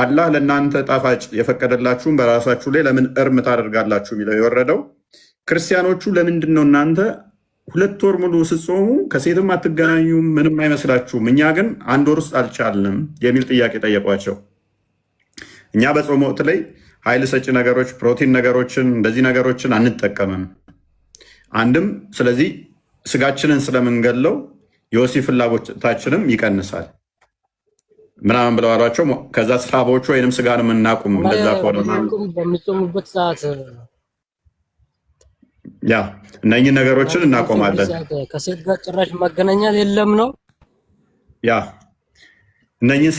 አላህ ለእናንተ ጣፋጭ የፈቀደላችሁን በራሳችሁ ላይ ለምን እርም ታደርጋላችሁ የሚለው የወረደው ክርስቲያኖቹ ለምንድን ነው እናንተ 2 ወር ሙሉ ስትጾሙ ከሴትም አትገናኙም፣ ምንም አይመስላችሁም፣ እኛ ግን አንድ ወር ውስጥ አልቻልንም የሚል ጥያቄ ጠየቋቸው። እኛ በጾም ወቅት ላይ ኃይል ሰጪ ነገሮች፣ ፕሮቲን ነገሮችን፣ እንደዚህ ነገሮችን አንጠቀምም አንድም። ስለዚህ ስጋችንን ስለምንገለው የወሲብ ፍላጎታችንም ይቀንሳል ምናምን ብለው አሏቸው። ከዛ ሰሃቦቹ ወይንም ስጋን የምናቁም እንደዛ ከሆነ በሚጾሙበት ሰዓት ያ እነኝህ ነገሮችን እናቆማለን። ከሴት ጋር ጭራሽ መገናኘት የለም ነው። ያ እነኝህን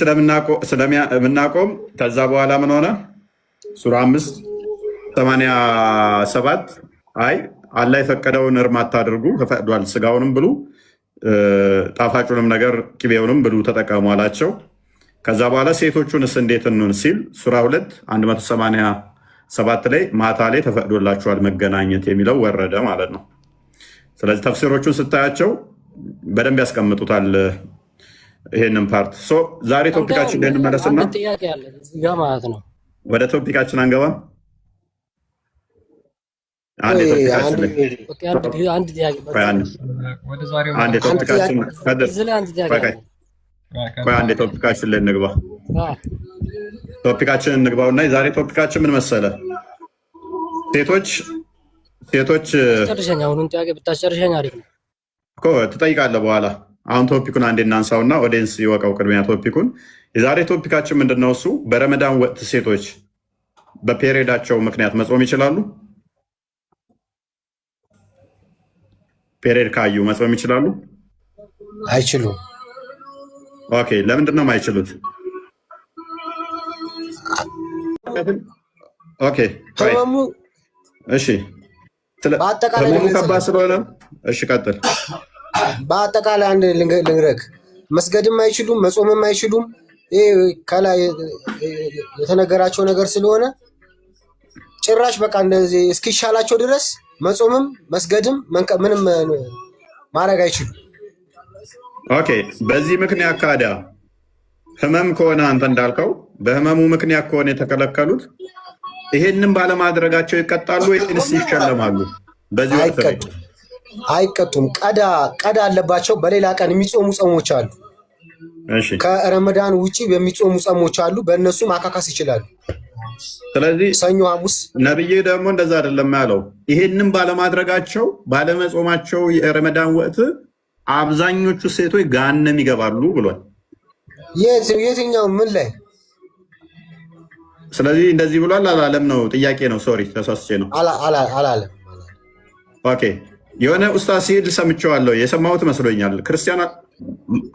ስለምናቆም ከዛ በኋላ ምን ሆነ? ሱራ 5:87 አይ አላህ የፈቀደውን እርም አታድርጉ፣ ተፈቅዷል፣ ስጋውንም ብሉ፣ ጣፋጩንም ነገር ቅቤውንም ብሉ ተጠቀሙ አላቸው። ከዛ በኋላ ሴቶቹንስ እንዴት እንሁን ሲል ሱራ 2:187 ላይ ማታ ላይ ተፈቅዶላቸዋል መገናኘት የሚለው ወረደ ማለት ነው። ስለዚህ ተፍሲሮቹን ስታያቸው በደንብ ያስቀምጡታል ይሄንን part። So ዛሬ topic ኣችን ላይ እንመለስና አንድ ጥያቄ አለ እዚህ ጋር ማለት ነው። ወደ topic ኣችን አንገባም። አንድ topic ኣችን ላይ okay፣ አንድ ጥያቄ ቆይ አንድ ወደ ዛሬው አንድ topic ኣችን ከድር እዚህ ላይ አንድ ጥያቄ ቆይ ቆይ አለ። ቆይ አንድ topic ኣችን ላይ እንግባ። Topic ኣችንን እንግባውና የዛሬ topic ኣችን ምን መሰለ? ሴቶች ጨርሸኝ። አሁኑን ጥያቄ ብታስጨርሸኝ አሪፍ ነው። እኮ ትጠይቃለህ በኋላ። አሁን topic ኡን አንዴ እናንሳውና audience ይወቀው ቅድሚያ topic ኡን። የዛሬ topic ኣችን ምንድን ነው? እሱ በረመዳን ወቅት ሴቶች በ period ኣቸው ምክንያት መጾም ይችላሉ? Period ካዩ መጾም ይችላሉ? አይችሉም። Okay፣ ለምንድን ነው የማይችሉት? Okay ቆይ፣ ህመሙ እሺ፣ በአጠቃላይ ህመሙ ልግለጽልህ። ከባድ ስለሆነ እሺ፣ ቀጥል። በአጠቃላይ አንድ ልንገርህ፣ መስገድም አይችሉም፣ መጾምም አይችሉም። ይሄ ከላይ የተነገራቸው ነገር ስለሆነ ጭራሽ በቃ እንደዚህ እስኪሻላቸው ድረስ መጾምም መስገድም ምንም ማድረግ አይችሉም። Okay፣ በዚህ ምክንያት ካዲያ ህመም ከሆነ አንተ እንዳልከው በህመሙ ምክንያት ከሆነ የተከለከሉት ይሄንን ባለማድረጋቸው ይቀጣሉ ወይንስ ይሸለማሉ? በዚህ ወቅት ላይ አይቀጡም፣ አይቀጡም። ቀዳ አለባቸው። በሌላ ቀን የሚጾሙ ጾሞች አሉ። እሺ፣ ከረመዳን ውጪ የሚጾሙ ጾሞች አሉ። በእነሱ ማካካስ ይችላሉ። ስለዚህ ሰኞ፣ ሐሙስ። ነብዬ ደግሞ እንደዛ አይደለም ያለው። ይሄንን ባለማድረጋቸው ባለመጾማቸው የረመዳን ወቅት አብዛኞቹ ሴቶች ገሃነም ይገባሉ ብሏል። የትኛው ምን ላይ? ስለዚህ እንደዚህ ብሏል አላለም ነው ጥያቄ ነው። Sorry ተሳስቼ ነው። አላለም። Okay፣ የሆነ ኡስታዝ ሲሄድ ሰምቼዋለሁ። የሰማሁት መስሎኛል። ክርስቲያን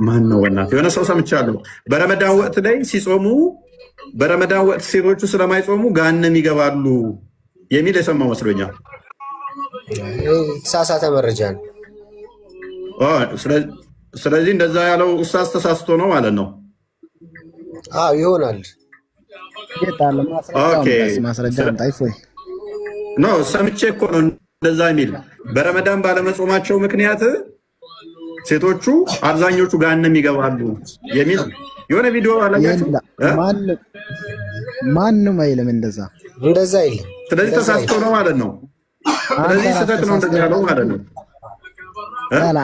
ማን ነው? በእናትህ የሆነ ሰው ሰምቼዋለሁ። በረመዳን ወቅት ላይ ሲጾሙ በረመዳን ወቅት ሴቶቹ ስለማይጾሙ ገሃነም ይገባሉ የሚል የሰማው መስሎኛል። የተሳሳተ መረጃ ነው። ስለዚህ እንደዛ ያለው ኡስታዝ ተሳስቶ ነው ማለት ነው። አዎ ይሆናል። የት አለ? ማስረጃ አምጣ። ይፎይ። No፣ ሰምቼ እኮ ነው እንደዛ የሚል፣ በረመዳን ባለመጾማቸው ምክንያት ሴቶቹ አብዛኞቹ ገሃነም ይገባሉ የሚል የሆነ ቪዲዮ አላያችሁ? ማንም አይልም እንደዛ። እንደዛ አይልም። ስለዚህ ተሳስቶ ነው ማለት ነው። ስለዚህ ስህተት ነው እንደዛ ያለው ማለት ነው።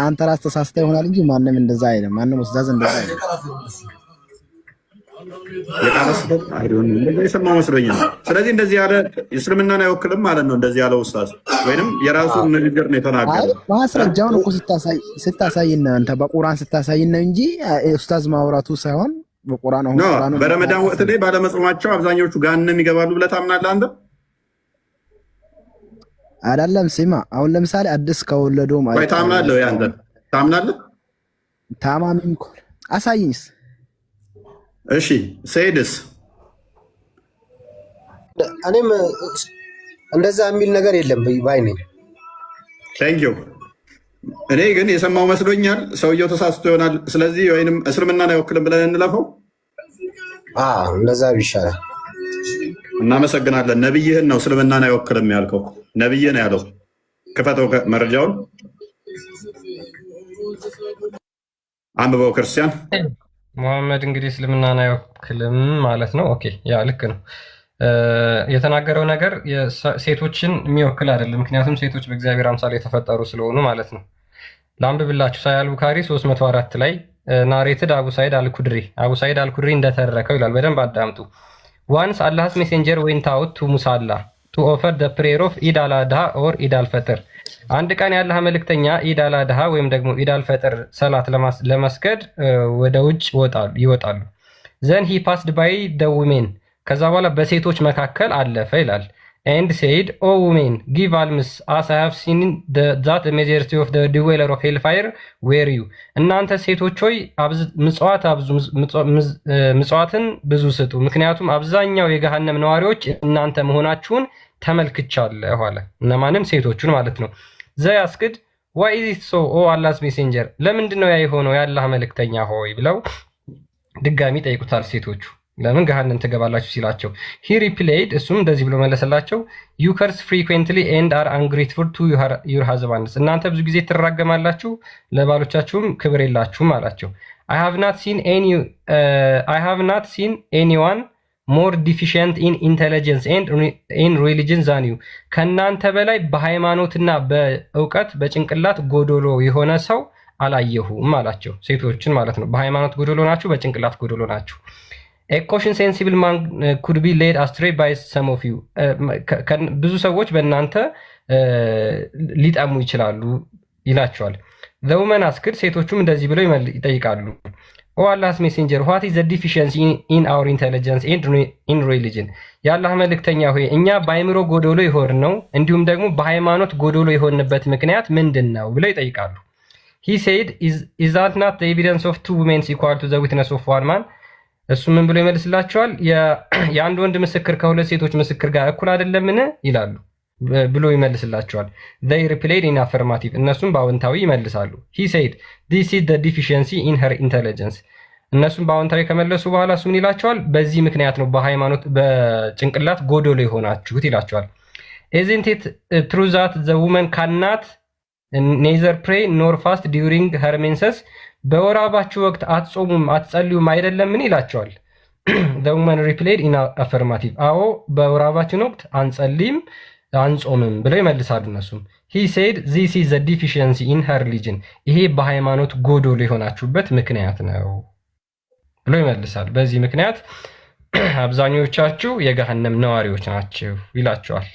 አንተ ራስህ ተሳስተህ ይሆናል እንጂ ማንም እንደዛ አይልም። ማንም ኡስታዝ እንደዛ አይልም። የቃለ ስህተት አይሆንም። እንደዛ የሰማው መስሎኛል። ስለዚህ እንደዚህ ያለ እስልምናን አይወክልም ማለት ነው። እንደዚህ ያለው ኡስታዝ ወይንም የራሱን ንግግር ነው የተናገረው። ማስረጃውን እኮ ስታሳይ ነው፣ አንተ በቁርአን ስታሳይ ነው እንጂ ኡስታዝ ማውራቱ ሳይሆን በቁርአን አሁን ቁርአኑ በረመዳን ወቅት ላይ ባለመጾማቸው አብዛኞቹ ገሃነም ይገባሉ ብለህ ታምናለህ አንተ? አይደለም። ስማ፣ አሁን ለምሳሌ አዲስ ከወለደው ወይ ታምናለህ ወይ አንተ ታምናለህ? ታማሚም እኮ አሳይኝስ። እሺ ሰይድስ? እኔም እንደዛ የሚል ነገር የለም ባይ ነኝ። Thank you። እኔ ግን የሰማው መስሎኛል። ሰውየው ተሳስቶ ይሆናል። ስለዚህ ወይንም እስልምናን አይወክልም ብለን እንለፈው። አዎ እንደዛ ቢሻላል። እናመሰግናለን። ነብይህን ነው እስልምናን አይወክልም ያልከው፣ ነብይህ ነው ያለው። ክፈተው መረጃውን አንብበው ክርስቲያን። ሙሐመድ እንግዲህ እስልምናን አይወክልም ማለት ነው። Okay፣ yeah ልክ ነው። የተናገረው ነገር ሴቶችን የሚወክል አይደለም። ምክንያቱም ሴቶች በእግዚአብሔር አምሳል የተፈጠሩ ስለሆኑ ማለት ነው። ላንብብላችሁ። ሳሂህ አልቡካሪ 304 ላይ narrated አቡ ሳይድ አልኩድሪ፣ አቡ ሳይድ አልኩድሪ እንደተረከው ይላል። በደንብ አዳምጡ። Once Allah's messenger went out to ሙሳላ to offer the prayer of ኢድ አልአድሃ or ኢድ አልፈጥር። አንድ ቀን የአላህ መልእክተኛ ኢድ አልአድሃ ወይም ደግሞ ኢድ አልፈጥር ሰላት ለመስገድ ወደ ውጭ ይወጣሉ። Then he passed by the women፣ ከዛ በኋላ በሴቶች መካከል አለፈ ይላል። And said, "O women, give alms, as I have seen that majority of dweller of hellfire were you." እናንተ ሴቶች ሆይ ምጽዋት አብዙ፣ ምጽዋትን ብዙ ስጡ፣ ምክንያቱም አብዛኛው የገሃነም ነዋሪዎች እናንተ መሆናችሁን ተመልክቻለሁ አለ። እነማንን? ሴቶቹን ማለት ነው። They asked, "Why is it so, O Allah's messenger?" ለምንድን ነው ያ የሆነው የአላህ መልእክተኛ ሆይ ብለው ድጋሚ ጠይቁታል ሴቶቹ። ለምን ገሃነም ትገባላችሁ ሲላቸው፣ he replied፣ እሱም እንደዚህ ብሎ መለሰላቸው፣ "You curse frequently and are ungrateful to your husbands።" እናንተ ብዙ ጊዜ ትራገማላችሁ፣ ለባሎቻችሁም ክብር የላችሁም አላቸው። I have not seen anyone more deficient in intelligence and in religion than you። ከእናንተ በላይ በሃይማኖትና በእውቀት በጭንቅላት ጎዶሎ የሆነ ሰው አላየሁም አላቸው። ሴቶችን ማለት ነው። በሃይማኖት ጎዶሎ ናችሁ፣ በጭንቅላት ጎዶሎ ናችሁ። A cautious, sensible man could be led astray by some of you። ብዙ ሰዎች በእናንተ ሊጠሙ ይችላሉ ይላቸዋል። The women asked፣ ሴቶቹም እንደዚህ ብለው ይጠይቃሉ። "O Allah's messenger, what is the deficiency in our intelligence and in religion?" የአላህ መልእክተኛ ሆይ፣ እኛ በአይምሮ ጎዶሎ የሆንነው እንዲሁም ደግሞ በሃይማኖት ጎዶሎ የሆንበት ምክንያት ምንድን ነው ብለው ይጠይቃሉ። He said, "Is that not evidence of two women equal to the witness of one man?" እሱ ምን ብሎ ይመልስላቸዋል? የአንድ ወንድ ምስክር ከሁለት ሴቶች ምስክር ጋር እኩል አይደለምን ይላሉ ብሎ ይመልስላቸዋል። They replied in affirmative፣ እነሱም በአዎንታዊ ይመልሳሉ። He said, "This is the deficiency in her intelligence።" እነሱም በአዎንታዊ ከመለሱ በኋላ እሱ ምን ይላቸዋል? በዚህ ምክንያት ነው በሃይማኖት በጭንቅላት ጎዶሎ የሆናችሁት ይላቸዋል። ኢዝንት ኢት ትሩ ዛት ዘ ውመን ካናት ኔዘር ፕሬይ ኖር ፋስት ዲዩሪንግ ሄር ሜንሰስ? በወር አበባችሁ ወቅት አትጾሙም አትጸልዩም አይደለምን ይላቸዋል። The women replied in affirmative፣ አዎ በወር አበባችን ወቅት አንጸልይም አንጾምም ብለው ይመልሳሉ። እነሱም he said, "This is the deficiency in her religion።" ይሄ በሃይማኖት ጎዶሎ የሆናችሁበት ምክንያት ነው ብሎ ይመልሳል። በዚህ ምክንያት አብዛኞቻችሁ የገሃነም ነዋሪዎች ናችሁ ይላቸዋል።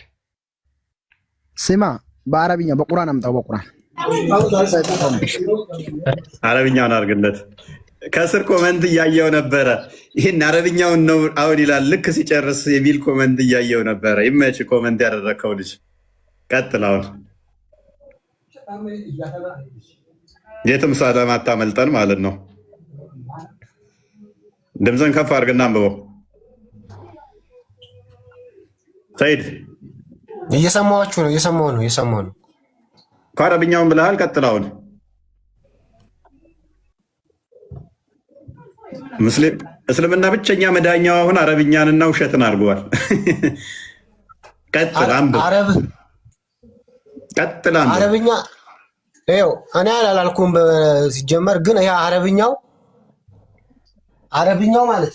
ስማ፣ በአረብኛ በቁርአን አምጣው፣ በቁርአን። አረብኛውን አድርግለት። ከስር comment እያየው ነበረ። ይህን አረብኛውን ነው አሁን ይላል ልክ ሲጨርስ የሚል comment እያየው ነበረ። ይመች comment ያደረግከው ልጅ። ቀጥል። አሁን የትም ስለማታመልጠን ማለት ነው። ድምፅን ከፍ አድርግና አንብበው ሰይድ። እየሰማኋችሁ ነው። እየሰማሁ ነው። እየሰማሁ ነው። ከአረብኛውን ብለሃል። ቀጥል አሁን። እስልምና ብቸኛ መዳኛው አሁን አረብኛንና ውሸትን አድርገዋል። ቀጥል አንብብ። ቀጥል አንብብ። አረብኛ ይኸው እኔ አላልኩም ሲጀመር፣ ግን ይሄ አረብኛው ማለት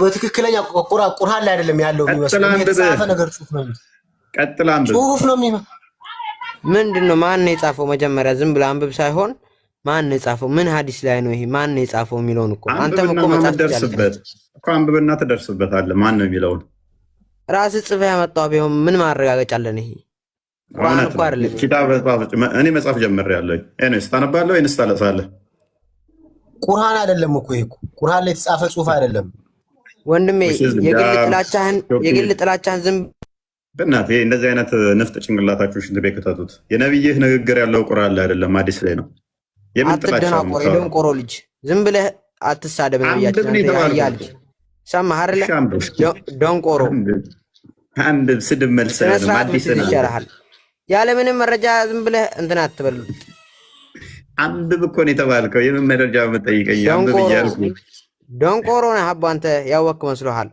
በትክክለኛ ቁርአን ላይ አይደለም ያለው የሚመስለው፣ የተጻፈ ነገር ጽሁፍ ነው። ቀጥል አንብብ። ጽሁፍ ነው የሚመስለው። ምንድን ነው? ማን ነው የጻፈው? መጀመሪያ ዝም ብለህ አንብብ ሳይሆን ማን ነው የጻፈው? ምን ሀዲስ ላይ ነው ይሄ? ማን ነው የጻፈው የሚለውን እኮ አንተም እኮ መጻፍ ትችላለህ እኮ፣ አንብብና ትደርስበታለህ። ማን ነው የሚለውን። ራስህ ጽፈህ ያመጣው ቢሆን ምን ማረጋገጫ አለን? ይሄ ቁርአን እኮ አይደለም። ኪታብ እኔ መጻፍ ጀምሬያለሁ። Anyways፣ ታነባለህ ወይንስ ታለቅሳለህ? ቁርአን አይደለም እኮ፣ ይሄ ቁርአን ላይ የተጻፈ ጽሁፍ አይደለም። ወንድሜ፣ የግል ጥላቻህን ዝም በእናትህ ይሄ እንደዚህ አይነት ንፍጥ ጭንቅላታችሁ ሽንት ቤት ክተቱት። የነብይህ ንግግር ያለው ቁርአን ላይ አይደለም፣ ሐዲስ ላይ ነው። የምን ጥላቻ ነው? አትደናቆር፣ የደንቆሮ ልጅ፣ ዝም ብለህ አትሳደብ። ነብያችን ያህያ ልጅ ሰማህ አይደለ? ደንቆሮ። አንብብ። ስድብ መልስ ስነ ስርዓት ብትይዝ ይሻልሃል። ያለምንም መረጃ ዝም ብለህ እንትን አትበል። አንብብ እኮ ነው የተባልከው። የምን መረጃ መጠይቀኝ? አንብብ እያልኩ። ደንቆሮ ነህ አቦ፣ አንተ ያወክ መስሎሃል።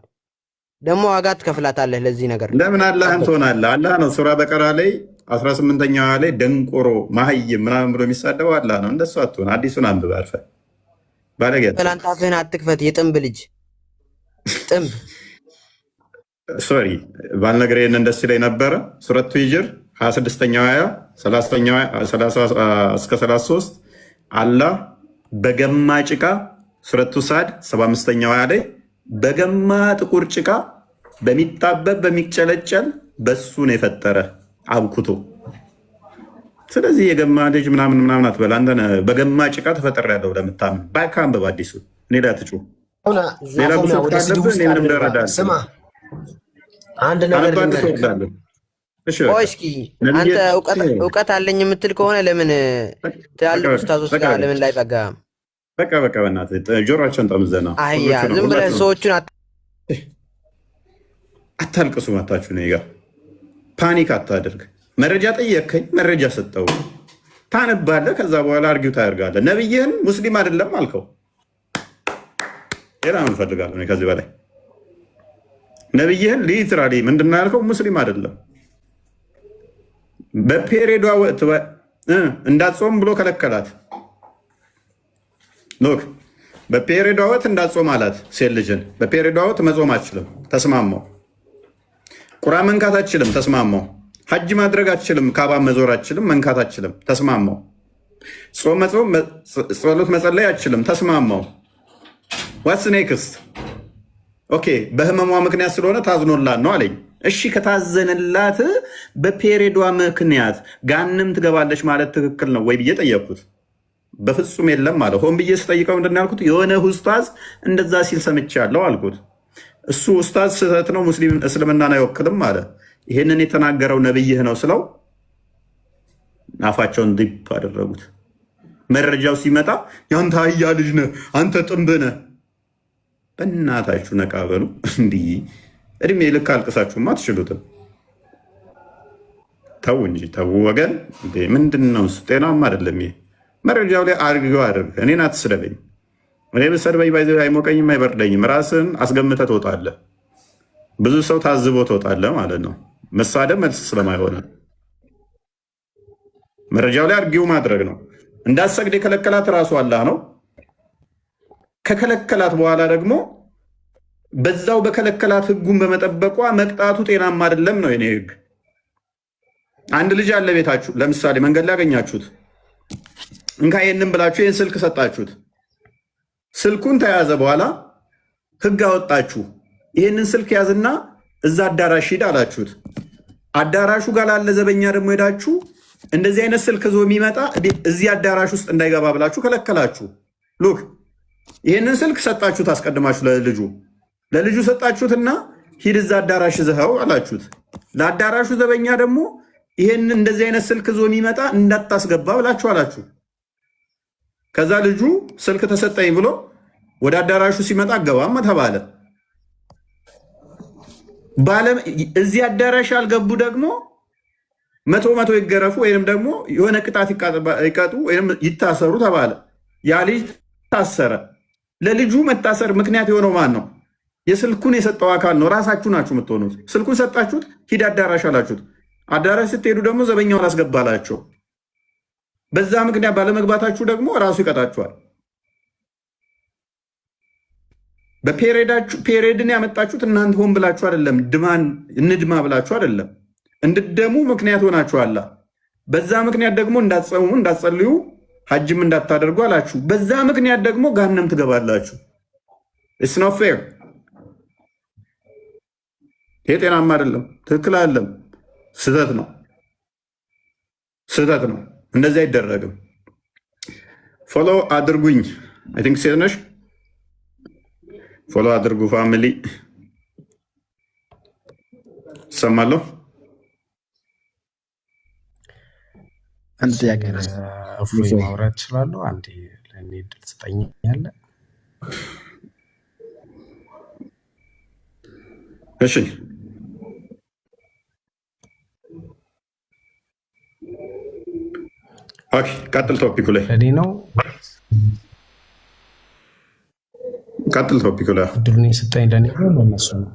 ደግሞ ዋጋ ትከፍላታለህ ለዚህ ነገር። ለምን አላህን ትሆናለህ? አላህ ነው ሱራ በቀራ ላይ 18ኛዋ ላይ ደንቆሮ መሀይም ምናምን ብሎ የሚሳደበው አላህ ነው። እንደሱ አትሆን። ሐዲሱን አንብብ አርፈህ። ባለጌ በል አንተ አፍህን አትክፈት። የጥንብ ልጅ ጥንብ። Sorry ባልነግርህ ይሄንን ደስ ይለኝ ነበረ። ሱረቱ ሂጅር 26ኛው አያ 30ኛው 30 እስከ 33 አላህ በገማ ጭቃ፣ ሱረቱ ሳድ 75ኛው አያ ላይ በገማ ጥቁር ጭቃ በሚጣበብ በሚጨለጨል በሱ ነው የፈጠረ አብኩቶ። ስለዚህ የገማ ልጅ ምናምን ምናምን አትበል። አንተ ነህ በገማ ጭቃ ተፈጠር ያለው ለምታምን ባካ አንብብ። አዲሱ እኔ ላይ አትጩህ። አሁን ሌላ አፎሚያ ብሶት ወደ ስድብ ካለብህ ውስጥ እኔ ምንም አትግባ። ልረዳ ስማ አልችልም። አንድ ነገር ታነባለህ፣ ልንገርህ። ትወርዳለህ። እሺ ቆይ በቃ እስኪ ነብዬ አንተ እውቀት አለኝ የምትል ከሆነ ለምን ትላልቅ ኡስታዞች በቃ ጋር ለምን ላይ አገባም? በቃ በቃ፣ በእናትህ ጆሮአቸውን ጠምዘና አህያ ሁላችሁ ዝም ብለህ ሁላችሁ ሰዎቹን አታልቅሱ። መታችሁ እኔ ጋር panic አታድርግ። መረጃ ጠየከኝ፣ መረጃ ሰጠው። ታነባለህ፣ ከዛ በኋላ argue ታደርጋለህ። ነብይህን ሙስሊም አይደለም አልከው። ሌላ ምን እፈልጋለሁ እኔ ከዚህ በላይ? ነብይህን literally ምንድን ነው ያልከው? ሙስሊም አይደለም። በ period ዋ ወቅት እንዳትጾም ብሎ ከለከላት። Look፣ በ period ዋ ወቅት እንዳትጾም አላት። ሴት ልጅን በ period ዋ ወቅት መጾም አትችልም። ተስማማው። ቁርአን መንካት አትችልም። ተስማማው። ሐጅ ማድረግ አትችልም። ካባ መዞር አትችልም። መንካት አትችልም። ተስማማው። ጾም መጾም፣ ጸሎት መጸለይ አትችልም። ተስማማው። What's next? Okay፣ በህመሟ ምክንያት ስለሆነ ታዝኖላት ነው አለኝ። እሺ ከታዘነላት በ period ዋ ምክንያት ገሃነም ትገባለች ማለት ትክክል ነው ወይ ብዬ ጠየቅኩት። በፍጹም የለም አለ። ሆን ብዬ ስጠይቀው ምንድን ነው ያልኩት? የሆነ ኡስታዝ እንደዛ ሲል ሰምቻለሁ አልኩት። እሱ ኡስታዝ ስህተት ነው፣ ሙስሊም እስልምናን አይወክልም አለ። ይሄንን የተናገረው ነብይህ ነው ስለው አፋቸውን ዲፕ አደረጉት። መረጃው ሲመጣ ያንተ አህያ ልጅ ነህ፣ አንተ ጥንብ ነህ። በእናታችሁ ነቃ በሉ። እንዲህ እድሜ ልክ አልቅሳችሁማ አትችሉትም። ተው እንጂ ተው ወገን። እንዴ ምንድን ነው እሱ? ጤናማ አይደለም ይሄ። መረጃው ላይ argue አድርግ። እኔን አትስደበኝ። እኔ ብሰድበኝ by the way አይሞቀኝም አይበርደኝም። ራስን አስገምተህ ትወጣለህ። ብዙ ሰው ታዝቦ ትወጣለህ ማለት ነው። መሳደብ መልስ ስለማይሆን መረጃው ላይ argue ማድረግ ነው። እንዳትሰግድ የከለከላት ራሱ አላህ ነው። ከከለከላት በኋላ ደግሞ በዛው በከለከላት ህጉን በመጠበቋ መቅጣቱ ጤናማ አይደለም ነው የኔ ህግ። አንድ ልጅ አለ ቤታችሁ፣ ለምሳሌ መንገድ ላይ ያገኛችሁት፣ እንካ ይህንን ብላችሁ ይህን ስልክ ሰጣችሁት። ስልኩን ተያዘ በኋላ ህግ አወጣችሁ። ይህንን ስልክ ያዝና እዛ አዳራሽ ሂድ አላችሁት። አዳራሹ ጋር ላለ ዘበኛ ደግሞ ሄዳችሁ እንደዚህ አይነት ስልክ ይዞ የሚመጣ እዚህ አዳራሽ ውስጥ እንዳይገባ ብላችሁ ከለከላችሁ። Look፣ ይህንን ስልክ ሰጣችሁት፣ አስቀድማችሁ ለልጁ ሰጣችሁትና ሂድ እዛ አዳራሽ ይዘኸው አላችሁት። ለአዳራሹ ዘበኛ ደግሞ ይሄን እንደዚህ አይነት ስልክ ይዞ የሚመጣ እንዳታስገባ ብላችሁ አላችሁ። ከዛ ልጁ ስልክ ተሰጠኝ ብሎ ወደ አዳራሹ ሲመጣ አገባም ተባለ። እዚህ አዳራሽ ያልገቡ ደግሞ መቶ መቶ ይገረፉ ወይንም ደግሞ የሆነ ቅጣት ይቀጡ ወይም ይታሰሩ ተባለ። ያ ልጅ ታሰረ። ለልጁ መታሰር ምክንያት የሆነው ማን ነው? የስልኩን የሰጠው አካል ነው። ራሳችሁ ናችሁ የምትሆኑት። ስልኩን ሰጣችሁት፣ ሂድ አዳራሽ አላችሁት። አዳራሽ ስትሄዱ ደግሞ ዘበኛውን አላስገባላቸው። በዛ ምክንያት ባለመግባታችሁ ደግሞ ራሱ ይቀጣችኋል። በ period ኣችሁ period ን ያመጣችሁት እናንተ ሆን ብላችሁ አይደለም። ድማን እንድማ ብላችሁ አይደለም። እንድደሙ ምክንያት ሆናችኋላ። በዛ ምክንያት ደግሞ እንዳትጸሙ፣ እንዳትጸልዩ፣ ሀጅም እንዳታደርጉ አላችሁ። በዛ ምክንያት ደግሞ ገሃነም ትገባላችሁ። It's not fair። ይሄ ጤናማ አይደለም፣ ትክክል አይደለም፣ ስህተት ነው፣ ስህተት ነው። እንደዚህ አይደረግም። Follow አድርጉኝ። I think ሴት ነሽ። Follow አድርጉ family። እሰማለሁ። አንድ ጥያቄ ነው። እፎይ ማውራት እችላለሁ? አንዴ ለእኔ እድል ትሰጠኛለህ? እሺ okay፣ ቀጥል። Topic ኡ ላይ ለእኔ ነው ቀጥል። Topic ኡ ላይ እድሉን የሰጠኝ ለእኔ ነው ለእነሱ ነው?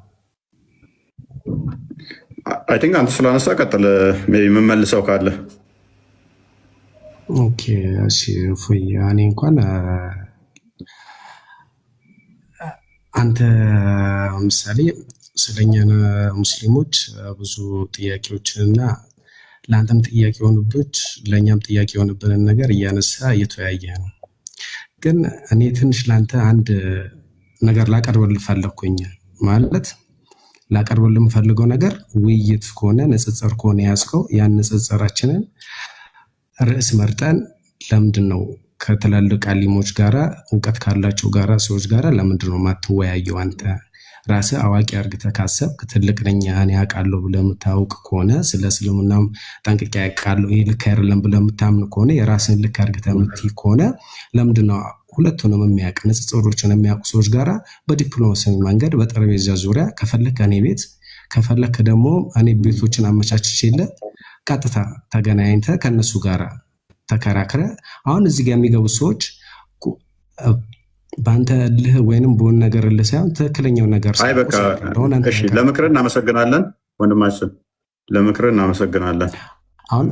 I think አንተ ስላነሳ ቀጥል። Maybe የምመልሰው ካለ። Okay፣ እሺ እፎይ፣ እኔ እንኳን አንተ ምሳሌ ስለኛ ሙስሊሞች ብዙ ጥያቄዎችንና ለአንተም ጥያቄ የሆኑብች ለእኛም ጥያቄ የሆንብንን ነገር እያነሳ እየተወያየ ነው። ግን እኔ ትንሽ ለአንተ አንድ ነገር ላቀርብልህ ፈለግኩኝ። ማለት ላቀርብልህ የምፈልገው ነገር ውይይት ከሆነ፣ ንጽጽር ከሆነ የያዝከው፣ ያን ንጽጽራችንን ርዕስ መርጠን ለምንድን ነው ከትላልቅ አሊሞች ጋራ፣ እውቀት ካላቸው ጋራ፣ ሰዎች ጋራ ለምንድን ነው የማትወያየው? አንተ ራስህ አዋቂ አርግተህ ካሰብክ፣ ትልቅ ነኝ እኔ አውቃለሁ ብለህ የምታውቅ ከሆነ፣ ስለ እስልምናም ጠንቅቄ አውቃለሁ፣ ይህ ልክ አይደለም ብለህ የምታምን ከሆነ፣ የራስህን ልክ አርግተህ የምትይ ከሆነ፣ ለምንድን ነው ሁለቱንም የሚያውቅ፣ ንጽጽሮችን የሚያውቁ ሰዎች ጋራ በዲፕሎማሲያዊ መንገድ በጠረጴዛ ዙሪያ፣ ከፈለክ እኔ ቤት፣ ከፈለክ ደግሞ እኔ ቤቶችን አመቻችቼልህ ቀጥታ ተገናኝተህ ከእነሱ ጋር ተከራክረ፣ አሁን እዚህ ጋር የሚገቡ ሰዎች በአንተ እልህ ወይንም በሆነ ነገር እልህ ሳይሆን ትክክለኛው ነገር አይ በቃ እንደሆነ አንተ እሺ፣ ለምክር እናመሰግናለን ወንድማችን፣ ለምክር እናመሰግናለን። አሁን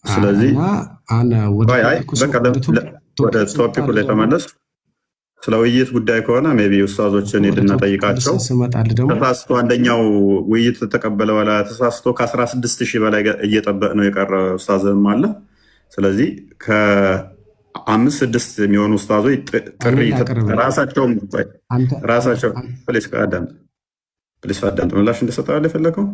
ስለዚህ እና አሁን ወደ አይ አይ topic ኡ በቃ ወደ ወደ topic ኡ ላይ ደግሞ ተመለስ። ስለ ውይይት ጉዳይ ከሆነ maybe ኡስታዞችን ወደ ሂድና topic ኡ ጠይቃቸው። ስመጣልህ ደግሞ ተሳስቶ አንደኛው ውይይት ተቀበለ በኋላ ተሳስቶ ከ16 ሺህ በላይ እየጠበቅ ነው የቀረ ኡስታዝም አለ። ስለዚህ ከአምስት ስድስት የሚሆኑ ኡስታዞች ጥሪ እኔ ላቅርብልህ። ራሳቸውም አንተ ራሳቸው please አዳምጥ፣ please አዳምጥ። ምላሽ እንደሰጠዋል የፈለገው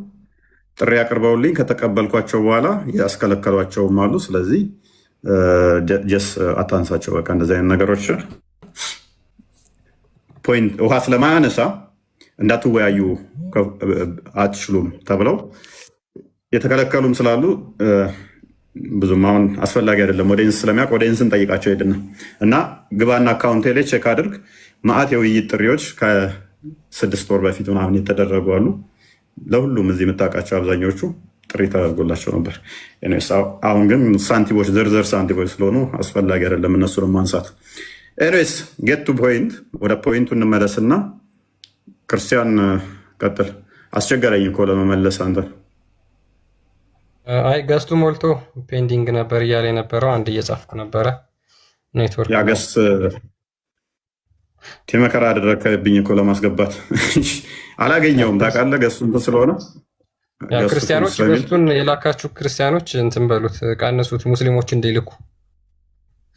ጥሪ አቅርበውልኝ ከተቀበልኳቸው በኋላ ያስከለከሏቸውም አሉ። ስለዚህ just አታንሳቸው። በቃ እንደዚህ አይነት ነገሮች point ውሃ ስለማያነሳ እንዳትወያዩ አትችሉም ተብለው የተከለከሉም ስላሉ ብዙም አሁን አስፈላጊ አይደለም። audience ስለሚያውቅ ኦዲየንስን ጠይቃቸው ሄድና እና ግባና account ኤ ላይ check አድርግ። መአት የውይይት ጥሪዎች ከ6 ወር በፊት ምናምን የተደረጉ አሉ። ለሁሉም እዚህ የምታውቃቸው አብዛኞቹ ጥሪ ተደርጎላቸው ነበር። Anyways፣ አሁን ግን ሳንቲሞች ዝርዝር ሳንቲሞች ስለሆኑ አስፈላጊ አይደለም እነሱንም ማንሳት። Anyways, get to point፣ ወደ point ኡ እንመለስና ክርስቲያን ቀጥል። አስቸገረኝ እኮ ለመመለስ አንተ። አይ guest ኡ ሞልቶ pending ነበር እያለ የነበረው አንድ እየጻፍኩ ነበረ። ኔትወርክ ያ guest መከራ አደረግከብኝ እኮ ለማስገባት፣ አላገኘውም። ታውቃለህ guest ኡ እንትን ስለሆነ ያ guest ኡ ክርስቲያኖች ስለሚል guest ኡን የላካችሁ ክርስቲያኖች እንትን በሉት፣ ቀንሱት። ሙስሊሞች እንዲልኩ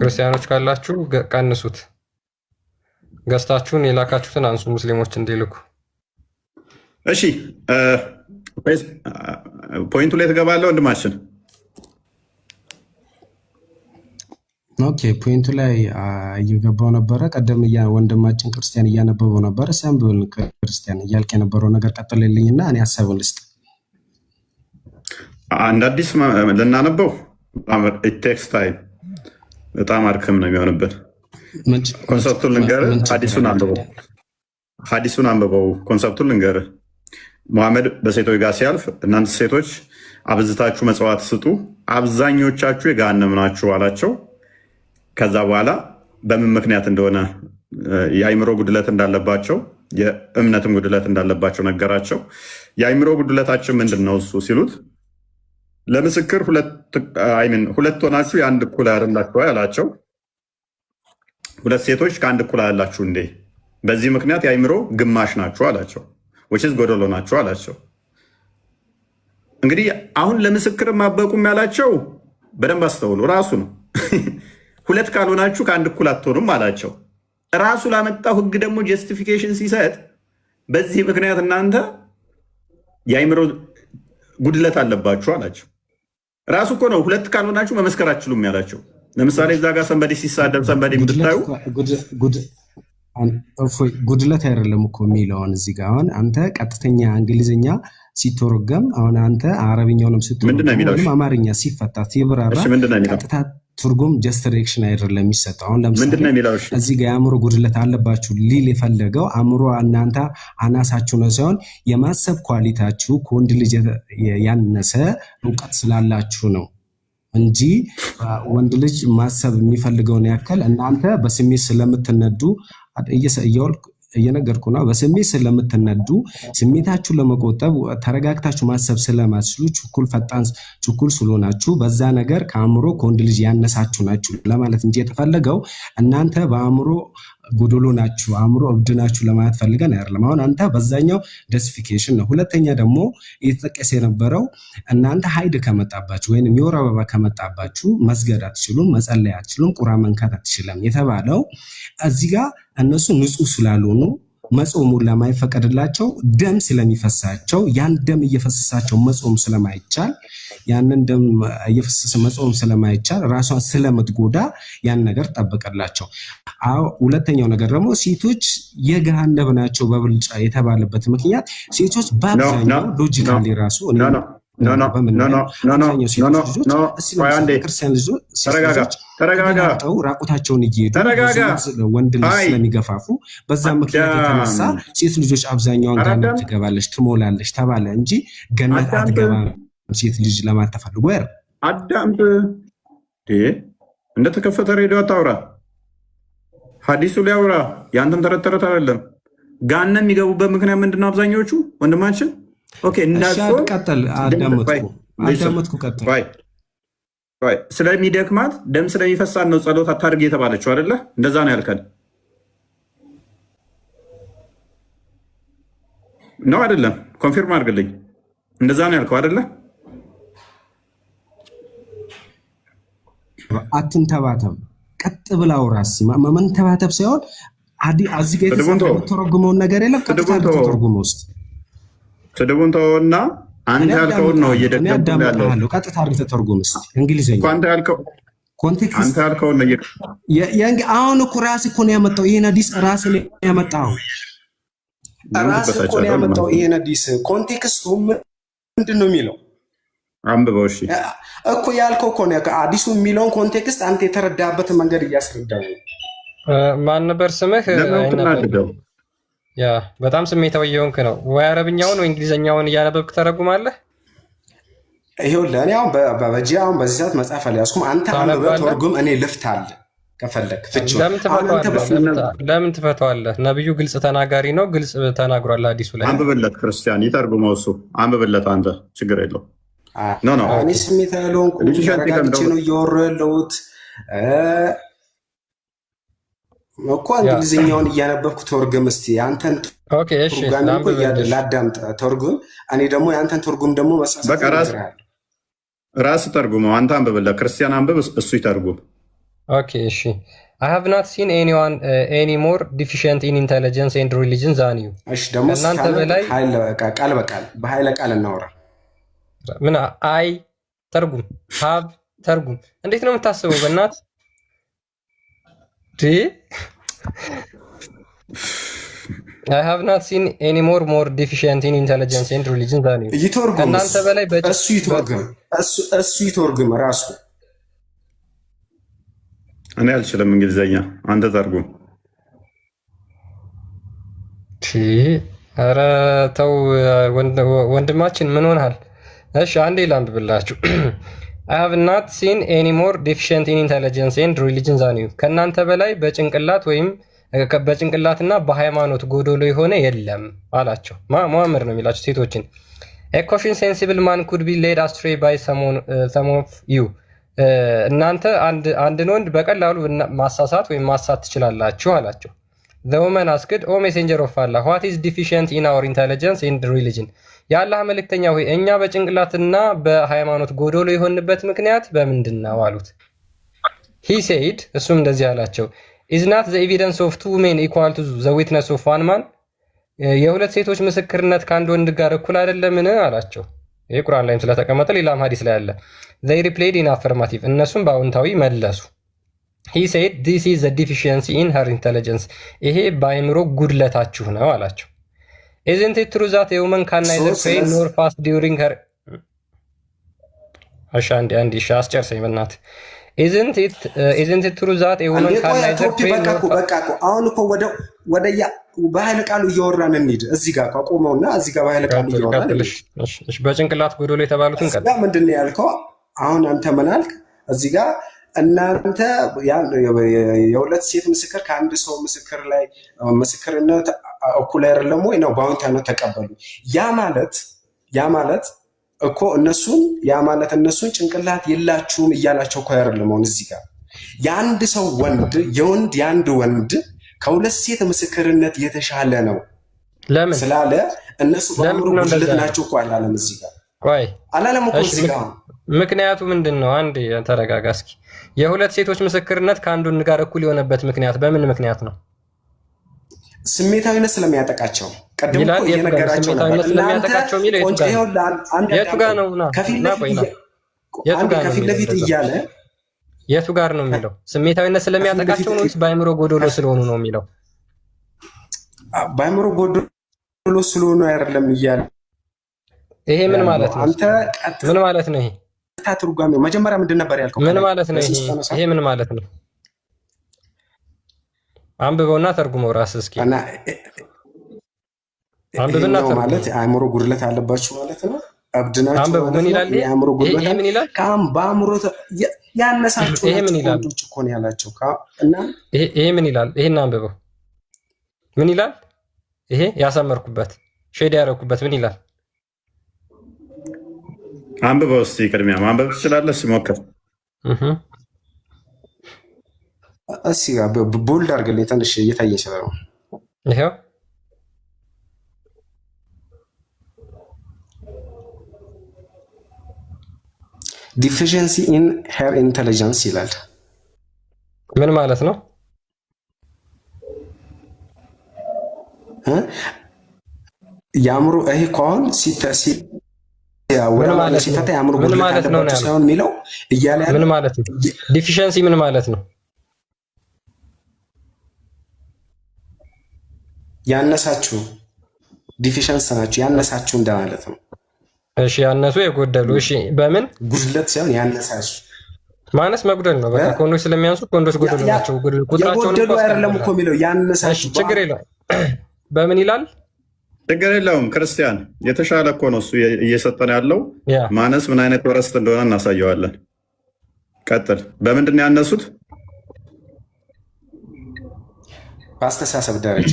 ክርስቲያኖች ካላችሁ ቀንሱት። Guest ኣችሁን የላካችሁትን አንሱ፣ ሙስሊሞች እንዲልኩ። እሺ፣ point ኡ ላይ ትገባለህ ወንድማችን። Okay፣ point ኡ ላይ እየገባው ነበረ። ቀደም ወንድማችን ክርስቲያን እያነበበው ነበረ። ሲያንብብል ክርስቲያን እያልክ የነበረው ነገር ቀጥልልኝና እኔ ሀሳብን ልስጥ። አንድ አዲስ ልናነበው takes time፣ በጣም አድክም ነው የሚሆንብን። Concept ኡን ልንገርህ፣ ምን ችግር ሀዲሱን አለ አንብበው። ታዲያ? ሀዲሱን አንብበው፣ concept ኡን ልንገርህ። ሙሐመድ በሴቶች ጋር ሲያልፍ እናንተ ሴቶች አብዝታችሁ መጽዋት ስጡ፣ አብዛኞቻችሁ የገሃነም ናችሁ አላቸው። ከዛ በኋላ በምን ምክንያት እንደሆነ የአይምሮ ጉድለት እንዳለባቸው፣ የእምነትም ጉድለት እንዳለባቸው ነገራቸው። የአይምሮ ጉድለታችን ምንድን ነው እሱ ሲሉት ለምስክር I mean ሁለት ሆናችሁ የአንድ እኩል አይደላችሁ አላቸው። ሁለት ሴቶች ከአንድ እኩል አላችሁ እንዴ? በዚህ ምክንያት የአይምሮ ግማሽ ናችሁ አላቸው። Which is ጎደሎ ናችሁ አላቸው። እንግዲህ አሁን ለምስክር ማበቁም ያላቸው በደንብ አስተውሉ። ራሱ ነው፣ ሁለት ካልሆናችሁ ከአንድ እኩል አትሆኑም አላቸው። ራሱ ላመጣው ህግ ደግሞ justification ሲሰጥ በዚህ ምክንያት እናንተ የአይምሮ ጉድለት አለባችሁ አላቸው። ራሱ እኮ ነው ሁለት ካልሆናችሁ መመስከር አትችሉም ያላቸው። ለምሳሌ እዛ ጋር somebody ሲሳደብ somebody ጉድለት የምትታዩ እፎይ፣ ጉድለት አይደለም እኮ የሚለውን እዚህ ጋር አሁን አንተ ቀጥተኛ እንግሊዝኛ ሲተረጎም፣ አሁን አንተ አረብኛውንም ምንድን ነው ስትተረጎም የሚለው? ወይም አማርኛ ሲፈታ ሲብራራ እሺ፣ ምንድን ነው የሚለው? ቀጥታ ትርጉም just direction አይደለም የሚሰጠው። አሁን ለምሳሌ ምንድን ነው የሚለው? እሺ እዚህ ጋር የአእምሮ ጉድለት አለባችሁ ሊል የፈለገው አእምሮ እናንተ አናሳችሁ ነው ሳይሆን የማሰብ quality ያችሁ ከወንድ ልጅ ያነሰ እውቀት ስላላችሁ ነው እንጂ ወንድ ልጅ ማሰብ የሚፈልገውን ያክል እናንተ በስሜት ስለምትነዱ፣ እያልኩ እየነገርኩ ነው። በስሜት ስለምትነዱ፣ ስሜታችሁን ለመቆጠብ ተረጋግታችሁ ማሰብ ስለማትችሉ፣ ችኩል ፈጣን ችኩል ስለሆናችሁ በዛ ነገር ከአእምሮ ከወንድ ልጅ ያነሳችሁ ናችሁ ለማለት እንጂ የተፈለገው እናንተ በአእምሮ ጎዶሎ ናችሁ፣ አእምሮ እብድ ናችሁ ለማለት ፈልገን አይደለም። አሁን አንተ በዛኛው justification ነው። ሁለተኛ ደግሞ እየተጠቀሰ የነበረው እናንተ ሀይድ ከመጣባችሁ ወይም የወር አበባ ከመጣባችሁ መስገድ አትችሉም፣ መጸለይ አትችሉም፣ ቁርአን መንካት አትችልም የተባለው እዚህ ጋር እነሱ ንጹህ ስላልሆኑ መጾሙን ለማይፈቀድላቸው ደም ስለሚፈሳቸው ያን ደም እየፈሰሳቸው መጾም ስለማይቻል፣ ያንን ደም እየፈሰሰ መጾም ስለማይቻል ራሷን ስለምትጎዳ ያን ነገር ጠበቀላቸው። አዎ፣ ሁለተኛው ነገር ደግሞ ሴቶች የገሃነብ ናቸው በብልጫ የተባለበት ምክንያት ሴቶች በአብዛኛው logically ራሱ በምናየው አብዛኛው ሴቶች ልጆች እስኪ ለምሳሌ ክርስቲያን ልጆች ሴት ልጆች ተገላልጠው ራቁታቸውን እየሄዱ ወንድ ልጅ ስለሚገፋፉ በዛ ምክንያት የተነሳ ሴት ልጆች አብዛኛውን ገሃነም ትገባለች ትሞላለች ተባለ እንጂ ገነት አትገባም ሴት ልጅ ለማለት ተፈልጎ አይደለም። አዳምጥ። እንደተከፈተ ሬዲዮ አታውራ። ሀዲሱ ሊያውራ የአንተን ተረት ተረት አይደለም። ገሃነም የሚገቡበት ምክንያት ምንድን ነው? አብዛኛዎቹ ወንድማችን okay እንዳትጾም ቀጥል። አዳመጥኩ አዳመጥኩ፣ ቀጥል። ስለሚደክማት ደም ስለሚፈሳት ነው ጸሎት አታድርግ የተባለችው አይደለ? እንደዛ ነው ያልከን ነው አይደለም? Confirm አድርግልኝ። እንደዛ ነው ያልከው አይደለ? አትንተባተብ፣ ቀጥ ብላ አውራ። እስኪ መንተባተብ ሳይሆን እዚህ ጋር የተተረጉመውን ነገር የለም፣ ቀጥታ ተተርጉመ ውስጥ ስድቡን ተወውና አንተ ያልከውን ነው እየደገምኩ ያለው። ቀጥታ አድርገህ ተተርጉም እስኪ እንግሊዝኛ። አንተ ያልከው Context አንተ ያልከውን ነው። አሁን እኮ ራስህ እኮ ነው ያመጣው ይሄን ሐዲስ፣ ራስህ ነው ያመጣው። ራስህ እኮ ነው ያመጣው ይሄን ሐዲስ። Context ኡ ምንድን ነው የሚለው? አንብበው። እሺ እኮ ያልከው እኮ ነው ሐዲሱ የሚለውን context አንተ የተረዳበትን መንገድ እያስረዳው ነው። ማን ነበር ስምህ? Yeah፣ በጣም ስሜታዊ የሆንክ ነው። ወይ አረብኛውን ወይ እንግሊዝኛውን እያነበብክ ተረጉማለህ። ይኸውልህ እኔ አሁን በእጄ አሁን በዚህ ሰዓት መጽሐፍ አልያዝኩም። አንተ አንብበህ ተርጉም፣ እኔ ልፍታለህ ከፈለግ ፍቺውን። ለምን ትፈተዋለህ? ነብዩ ግልጽ ተናጋሪ ነው። ግልጽ ተናግሯል ሐዲሱ ላይ። አንብብለት፣ ክርስቲያን ይተርጉመው እሱ። አንብብለት አንተ፣ ችግር የለው። No, no። እኔ ስሜታዊ ያልሆንኩም፣ ተረጋግቼ ነው እያወራሁ ያለሁት እኮ። እንግሊዝኛውን እያነበብኩ ተርጉም እስኪ አንተን ትርጓሜ እኮ ላዳምጥ፣ ተርጉም። እኔ ደግሞ የአንተን ትርጉም ደግሞ መሳሳት ራስ ተርጉመው፣ አንተ አንብብለት፣ ክርስቲያን አንብብ፣ እሱ ይተርጉም። Okay እሺ። I have not seen anyone any more deficient in intelligence and religion than you። እሺ ደግሞ ከእናንተ በላይ ቃል በቃል በኃይለ ቃል እናውራ። ምን I ተርጉም፣ have ተርጉም። እንዴት ነው የምታስበው? በእናት ዲ I have not seen any more deficient in intelligence and religion than you። ይተርጉም። ከእናንተ በላይ እሱ ይተርጉም፣ እሱ ይተርጉም ራሱ። እኔ አልችልም እንግሊዘኛ፣ አንተ ተርጉም። ኧረ ተው ወንድማችን፣ ምን ሆነሃል? እሺ አንዴ ላንብብላችሁ። I have not seen any more deficient in intelligence and religion than you። ከእናንተ በላይ በጭንቅላት ወይም በጭንቅላትና በሃይማኖት ጎዶሎ የሆነ የለም አላቸው። ሙሐመድ ነው የሚላቸው ሴቶችን። A cautious sensible man could be led astray by some of you። እናንተ አንድን ወንድ በቀላሉ ማሳሳት ወይም ማሳት ትችላላችሁ አላቸው። The women asked, "O messenger of Allah, what is deficient in our intelligence and religion?" የአላህ መልእክተኛ ሆይ፣ እኛ በጭንቅላትና በሃይማኖት ጎዶሎ የሆንበት ምክንያት በምንድን ነው አሉት። He said፣ እሱም እንደዚህ አላቸው፣ "Is not the evidence of two women equal to the witness of one man?" የሁለት ሴቶች ምስክርነት ከአንድ ወንድ ጋር እኩል አይደለምን አላቸው። ይህ ቁርአን ላይም ስለተቀመጠ ሌላም ሀዲስ ላይ አለ። They replied in affirmative፣ እነሱም በአዎንታዊ መለሱ። He said, "This is the deficiency in her intelligence"፣ ይሄ በአእምሮ ጉድለታችሁ ነው አላቸው። Isn't it true that a woman can neither pray nor fast during her እሺ አንዴ አንዴ፣ እሺ አስጨርሰኝ በእናትህ። Isn't it true that a woman can neither pray nor በቃ እኮ አሁን እኮ ወደ በኃይለ ቃሉ እያወራን እንሂድ። እዚህ ጋር አቁመውና እዚህ ጋር በኃይለ ቃሉ እያወራን እንሂድ። በጭንቅላት ጎዶሎ የተባሉትን እዚህ ጋር ምንድን ነው ያልከው? አሁን አንተ ምን አልክ? እዚህ ጋር እናንተ የሁለት ሴት ምስክር ከአንድ ሰው ምስክር ላይ ምስክርነት እኩል አይደለም ወይ ነው? በአዎንታዊነት ተቀበሉ። ያ ማለት እኮ እነሱን ያ ማለት እነሱን ጭንቅላት የላችሁም እያላቸው እኮ አይደለም። አሁን እዚህ ጋር የአንድ ሰው ወንድ የወንድ የአንድ ወንድ ከሁለት ሴት ምስክርነት የተሻለ ነው ለምን ስላለ እነሱ በአእምሮ ለምንድን ነው እንደዛ ጉድለት ያለው? ናቸው እኮ አላለም። እዚህ ጋር ቆይ አላለም እኮ እሺ፣ እዚህ ጋር። ምክንያቱ ምንድን ነው? አንድ ተረጋጋ እስኪ። የሁለት ሴቶች ምስክርነት ከአንዱ ወንድ ጋር እኩል የሆነበት ምክንያት በምን ምክንያት ነው ስሜታዊነት ስለሚያጠቃቸው ቅድም ይላል። እኮ የቱ ጋር ነው እየነገራቸው ነበር። ስሜታዊነት እናንተ ስለሚያጠቃቸው የሚለው? የቱ ቆንጆ ጋር ነው? ይኸውልህ፣ አንድ የቱ ጋር አዳምጠኝ። ነው? ና ከፊት ና ለፊት ቆይ ና የቱ አንድ ጋር ነው ከፊት የሚለው ለፊት እንደዛ? እያለ የቱ ጋር ነው የሚለው? ስሜታዊነት ከፊት ለፊት ስለሚያጠቃቸው ነው ወይስ በአእምሮ ጎዶሎ ስለሆኑ ነው የሚለው? በአእምሮ ጎዶሎ ስለሆኑ አይደለም እያለ ይሄ ምን ያለው። ማለት ነው? አንተ ምን ማለት ነው ይሄ? ቀጥታ ትርጓሜው መጀመሪያ ምንድን ነበር ያልከው? ምን ከላይ ማለት ነው ይሄ? ርዕሱን ስታነሳ ይሄ ምን ማለት ነው? አንብበውና ተርጉመው ራስህ እስኪ። እና አንብብና ይሄኛው ተርጉመው። ማለት የአእምሮ ጉድለት አለባችሁ ማለት ነው። እብድ ናችሁ አንብበው። ማለት ምን ነው። ይላል ይሄ? የአእምሮ ይሄ ጉድለት ይሄ ምን ይላል? በአእምሮ ያነሳችሁ ይሄ ምን ናችሁ ይላል? ወንዶች እኮ ነው ያላቸው። እና ይሄ ምን ይላል? ይሄን አንብበው። ምን ይላል? ይሄ ያሰመርኩበት shade ያደረኩበት ምን ይላል? አንብበው እስኪ፣ ቅድሚያ ማንበብ ትችላለህ? ሲሞክር እህ እስኪ bold አድርግልኝ ትንሽ እየታየኝ ስለሆነ። ይሄው Deficiency in her intelligence ይላል። ምን ማለት ነው? እ? የአእምሮ ይሄ እኮ አሁን ወደ ምን አማርኛ ማለት ነው? ሲፈታ የአእምሮ ምን ጉድለት ማለት ነው ነው አለባቸው ያለው? ሳይሆን የሚለው እያለ ያለው ምን ማለት ነው? Deficiency ምን ማለት ነው? ያነሳችሁ deficiency ናችሁ ያነሳችሁ እንደማለት ነው። እሺ ያነሱ የጎደሉ። እሺ በምን ጉድለት ሳይሆን ያነሳችሁ ማነስ መጉደል ነው። በቃ ከወንዶች ስለሚያንሱ ከወንዶች ጎደሉ ናቸው። ቁጥራቸውን የጎደሉ እኮ አይደለም እኮ አስቀምጦልሃል። የሚለው እሺ ያነሳችሁ ችግር የለውም። በምን ይላል? ችግር የለውም። ክርስቲያን የተሻለ እኮ ነው እሱ እየሰጠን ያለው። ያ ማነስ ምን አይነት worst እንደሆነ እናሳየዋለን። ቀጥል። በምንድን ነው ያነሱት? በአስተሳሰብ ደረጃ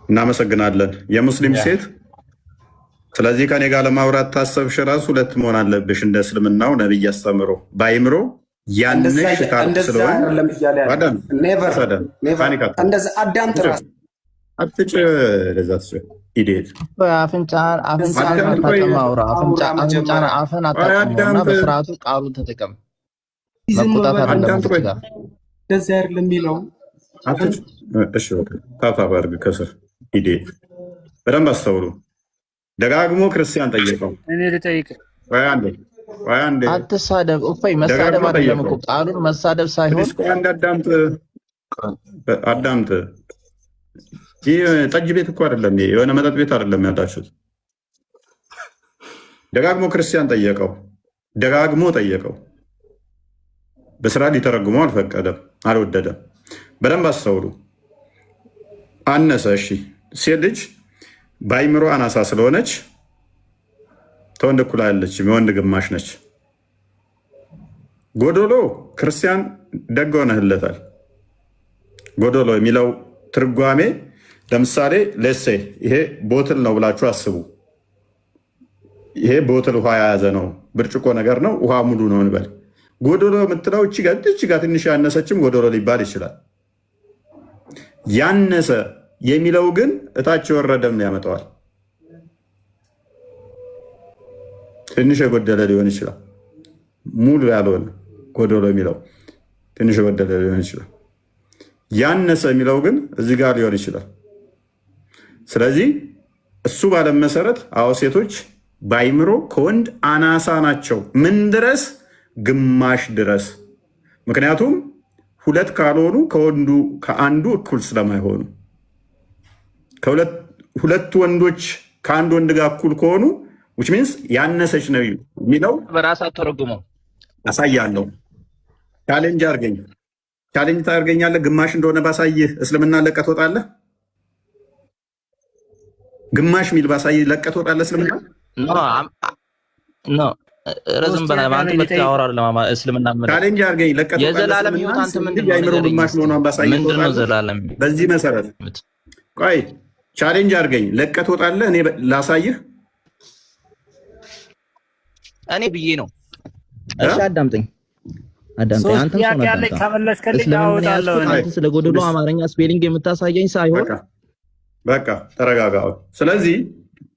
እናመሰግናለን። የሙስሊም ያ ሴት ስለዚህ ከኔ ጋር ለማውራት ታሰብሽ ራሱ ሁለት መሆን አለብሽ። እንደ እስልምናው ነቢይ አስተምሮ በአይምሮ እንደዛ ያንሽ ካልኩ እንደዛ ስለሆነ አይደለም እያለ ያለው። አዳም Never አዳም Never Panic አታድርግ። እንደዛ አዳምጥ ራስህ። አትጭ ለዛ ትጭ idiot አፍንጫህን አፍንጫህን አዳምጥ። ቆይ አታጥም አውራ። አውራ አፍንጫህን መጀመሪያ አፍን ቆይ አታጥመው እና አዳምጥ በስርዓቱ ቃሉን ተጠቀም። ዝም መቆጣት በል። አይደለም አዳምጥ እዚች ቆይ ጋር። እንደዛ አይደለም የሚለው። አትጭ። እሺ በቃ tap tap አድርግ ከስር idiot። በደንብ አስተውሉ። ደጋግሞ ክርስቲያን ጠየቀው። እኔ ልጠይቅ። ቆይ አንዴ ቆይ አንዴ አትሳደብ እፎይ። መሳደብ ደጋግሞ አይደለም እኮ ጠየቀው። ቃሉን መሳደብ ሳይሆን Please ቆይ አንዴ አዳምጥ አዳምጥ። ይህ ጠጅ ቤት እኮ አይደለም፣ ይሄ የሆነ መጠጥ ቤት አይደለም ያላችሁት። ደጋግሞ ክርስቲያን ጠየቀው፣ ደጋግሞ ጠየቀው። በስራ ሊተረጉመው አልፈቀደም፣ አልወደደም። በደንብ አስተውሉ። አነሰ። እሺ ሴት ልጅ በአይምሮ አናሳ ስለሆነች ከወንድ እኩል አይደለችም፣ የወንድ ግማሽ ነች። ጎዶሎ ክርስቲያን ደግ ሆነህለታል። ጎዶሎ የሚለው ትርጓሜ ለምሳሌ let's say ይሄ bottle ነው ብላችሁ አስቡ። ይሄ bottle ውሃ የያዘ ነው፣ ብርጭቆ ነገር ነው፣ ውሃ ሙሉ ነው እንበል። ጎዶሎ የምትለው እቺ ጋር እቺ ጋር ትንሽ ያነሰችም ጎዶሎ ሊባል ይችላል። ያነሰ የሚለው ግን እታች የወረደም ያመጣዋል። ትንሽ የጎደለ ሊሆን ይችላል። ሙሉ ያልሆነ ጎዶሎ የሚለው ትንሽ የጎደለ ሊሆን ይችላል። ያነሰ የሚለው ግን እዚህ ጋር ሊሆን ይችላል። ስለዚህ እሱ ባለም መሰረት አዎ ሴቶች በአይምሮ ከወንድ አናሳ ናቸው። ምን ድረስ? ግማሽ ድረስ። ምክንያቱም ሁለት ካልሆኑ ከወንዱ ከአንዱ እኩል ስለማይሆኑ ሁለቱ ወንዶች ከአንድ ወንድ ጋር እኩል ከሆኑ which means ያነሰች ነው የሚለው በራስ አተረጉመው። አሳያለሁ። Challenge አድርገኝ፣ challenge ታደርገኛለህ። ግማሽ እንደሆነ ባሳይህ እስልምና ለቀህ ትወጣለህ። ግማሽ ሚል ባሳይህ ለቀህ ትወጣለህ እስልምና። No ረዝም ሶስት በላ ጥያቄ አንተ አለኝ ልጠይቅ። የምታወራው አይደለም። እስልምና የምልህ Challenge አድርገኝ ለቀህ ትወጣለህ የዘላለም እስልምና። ህይወት አንተ ሴት ምንድን ልጅ ነው የአእምሮ ንገረኝ ግማሽ እስኪ። መሆኗን ባሳይህ ምንድን ነው ትወጣለህ። ዘላለም በዚህ መሰረት ህይወት? ቆይ challenge አድርገኝ ለቀህ ትወጣለህ። እኔ ላሳይህ። እኔ ብዬ ነው። እ? እሺ አዳምጠኝ። አዳምጠኝ። ሶስት አንተም ሰውን ጥያቄ አለኝ፣ አዳምጣ። ከመለስክልኝ እስልምና አወጣለሁ ያዝኩት እኔ። አንተ ስለ ጎደሎ አማርኛ spelling የምታሳየኝ ሳይሆን በቃ በቃ ተረጋጋ። ስለዚህ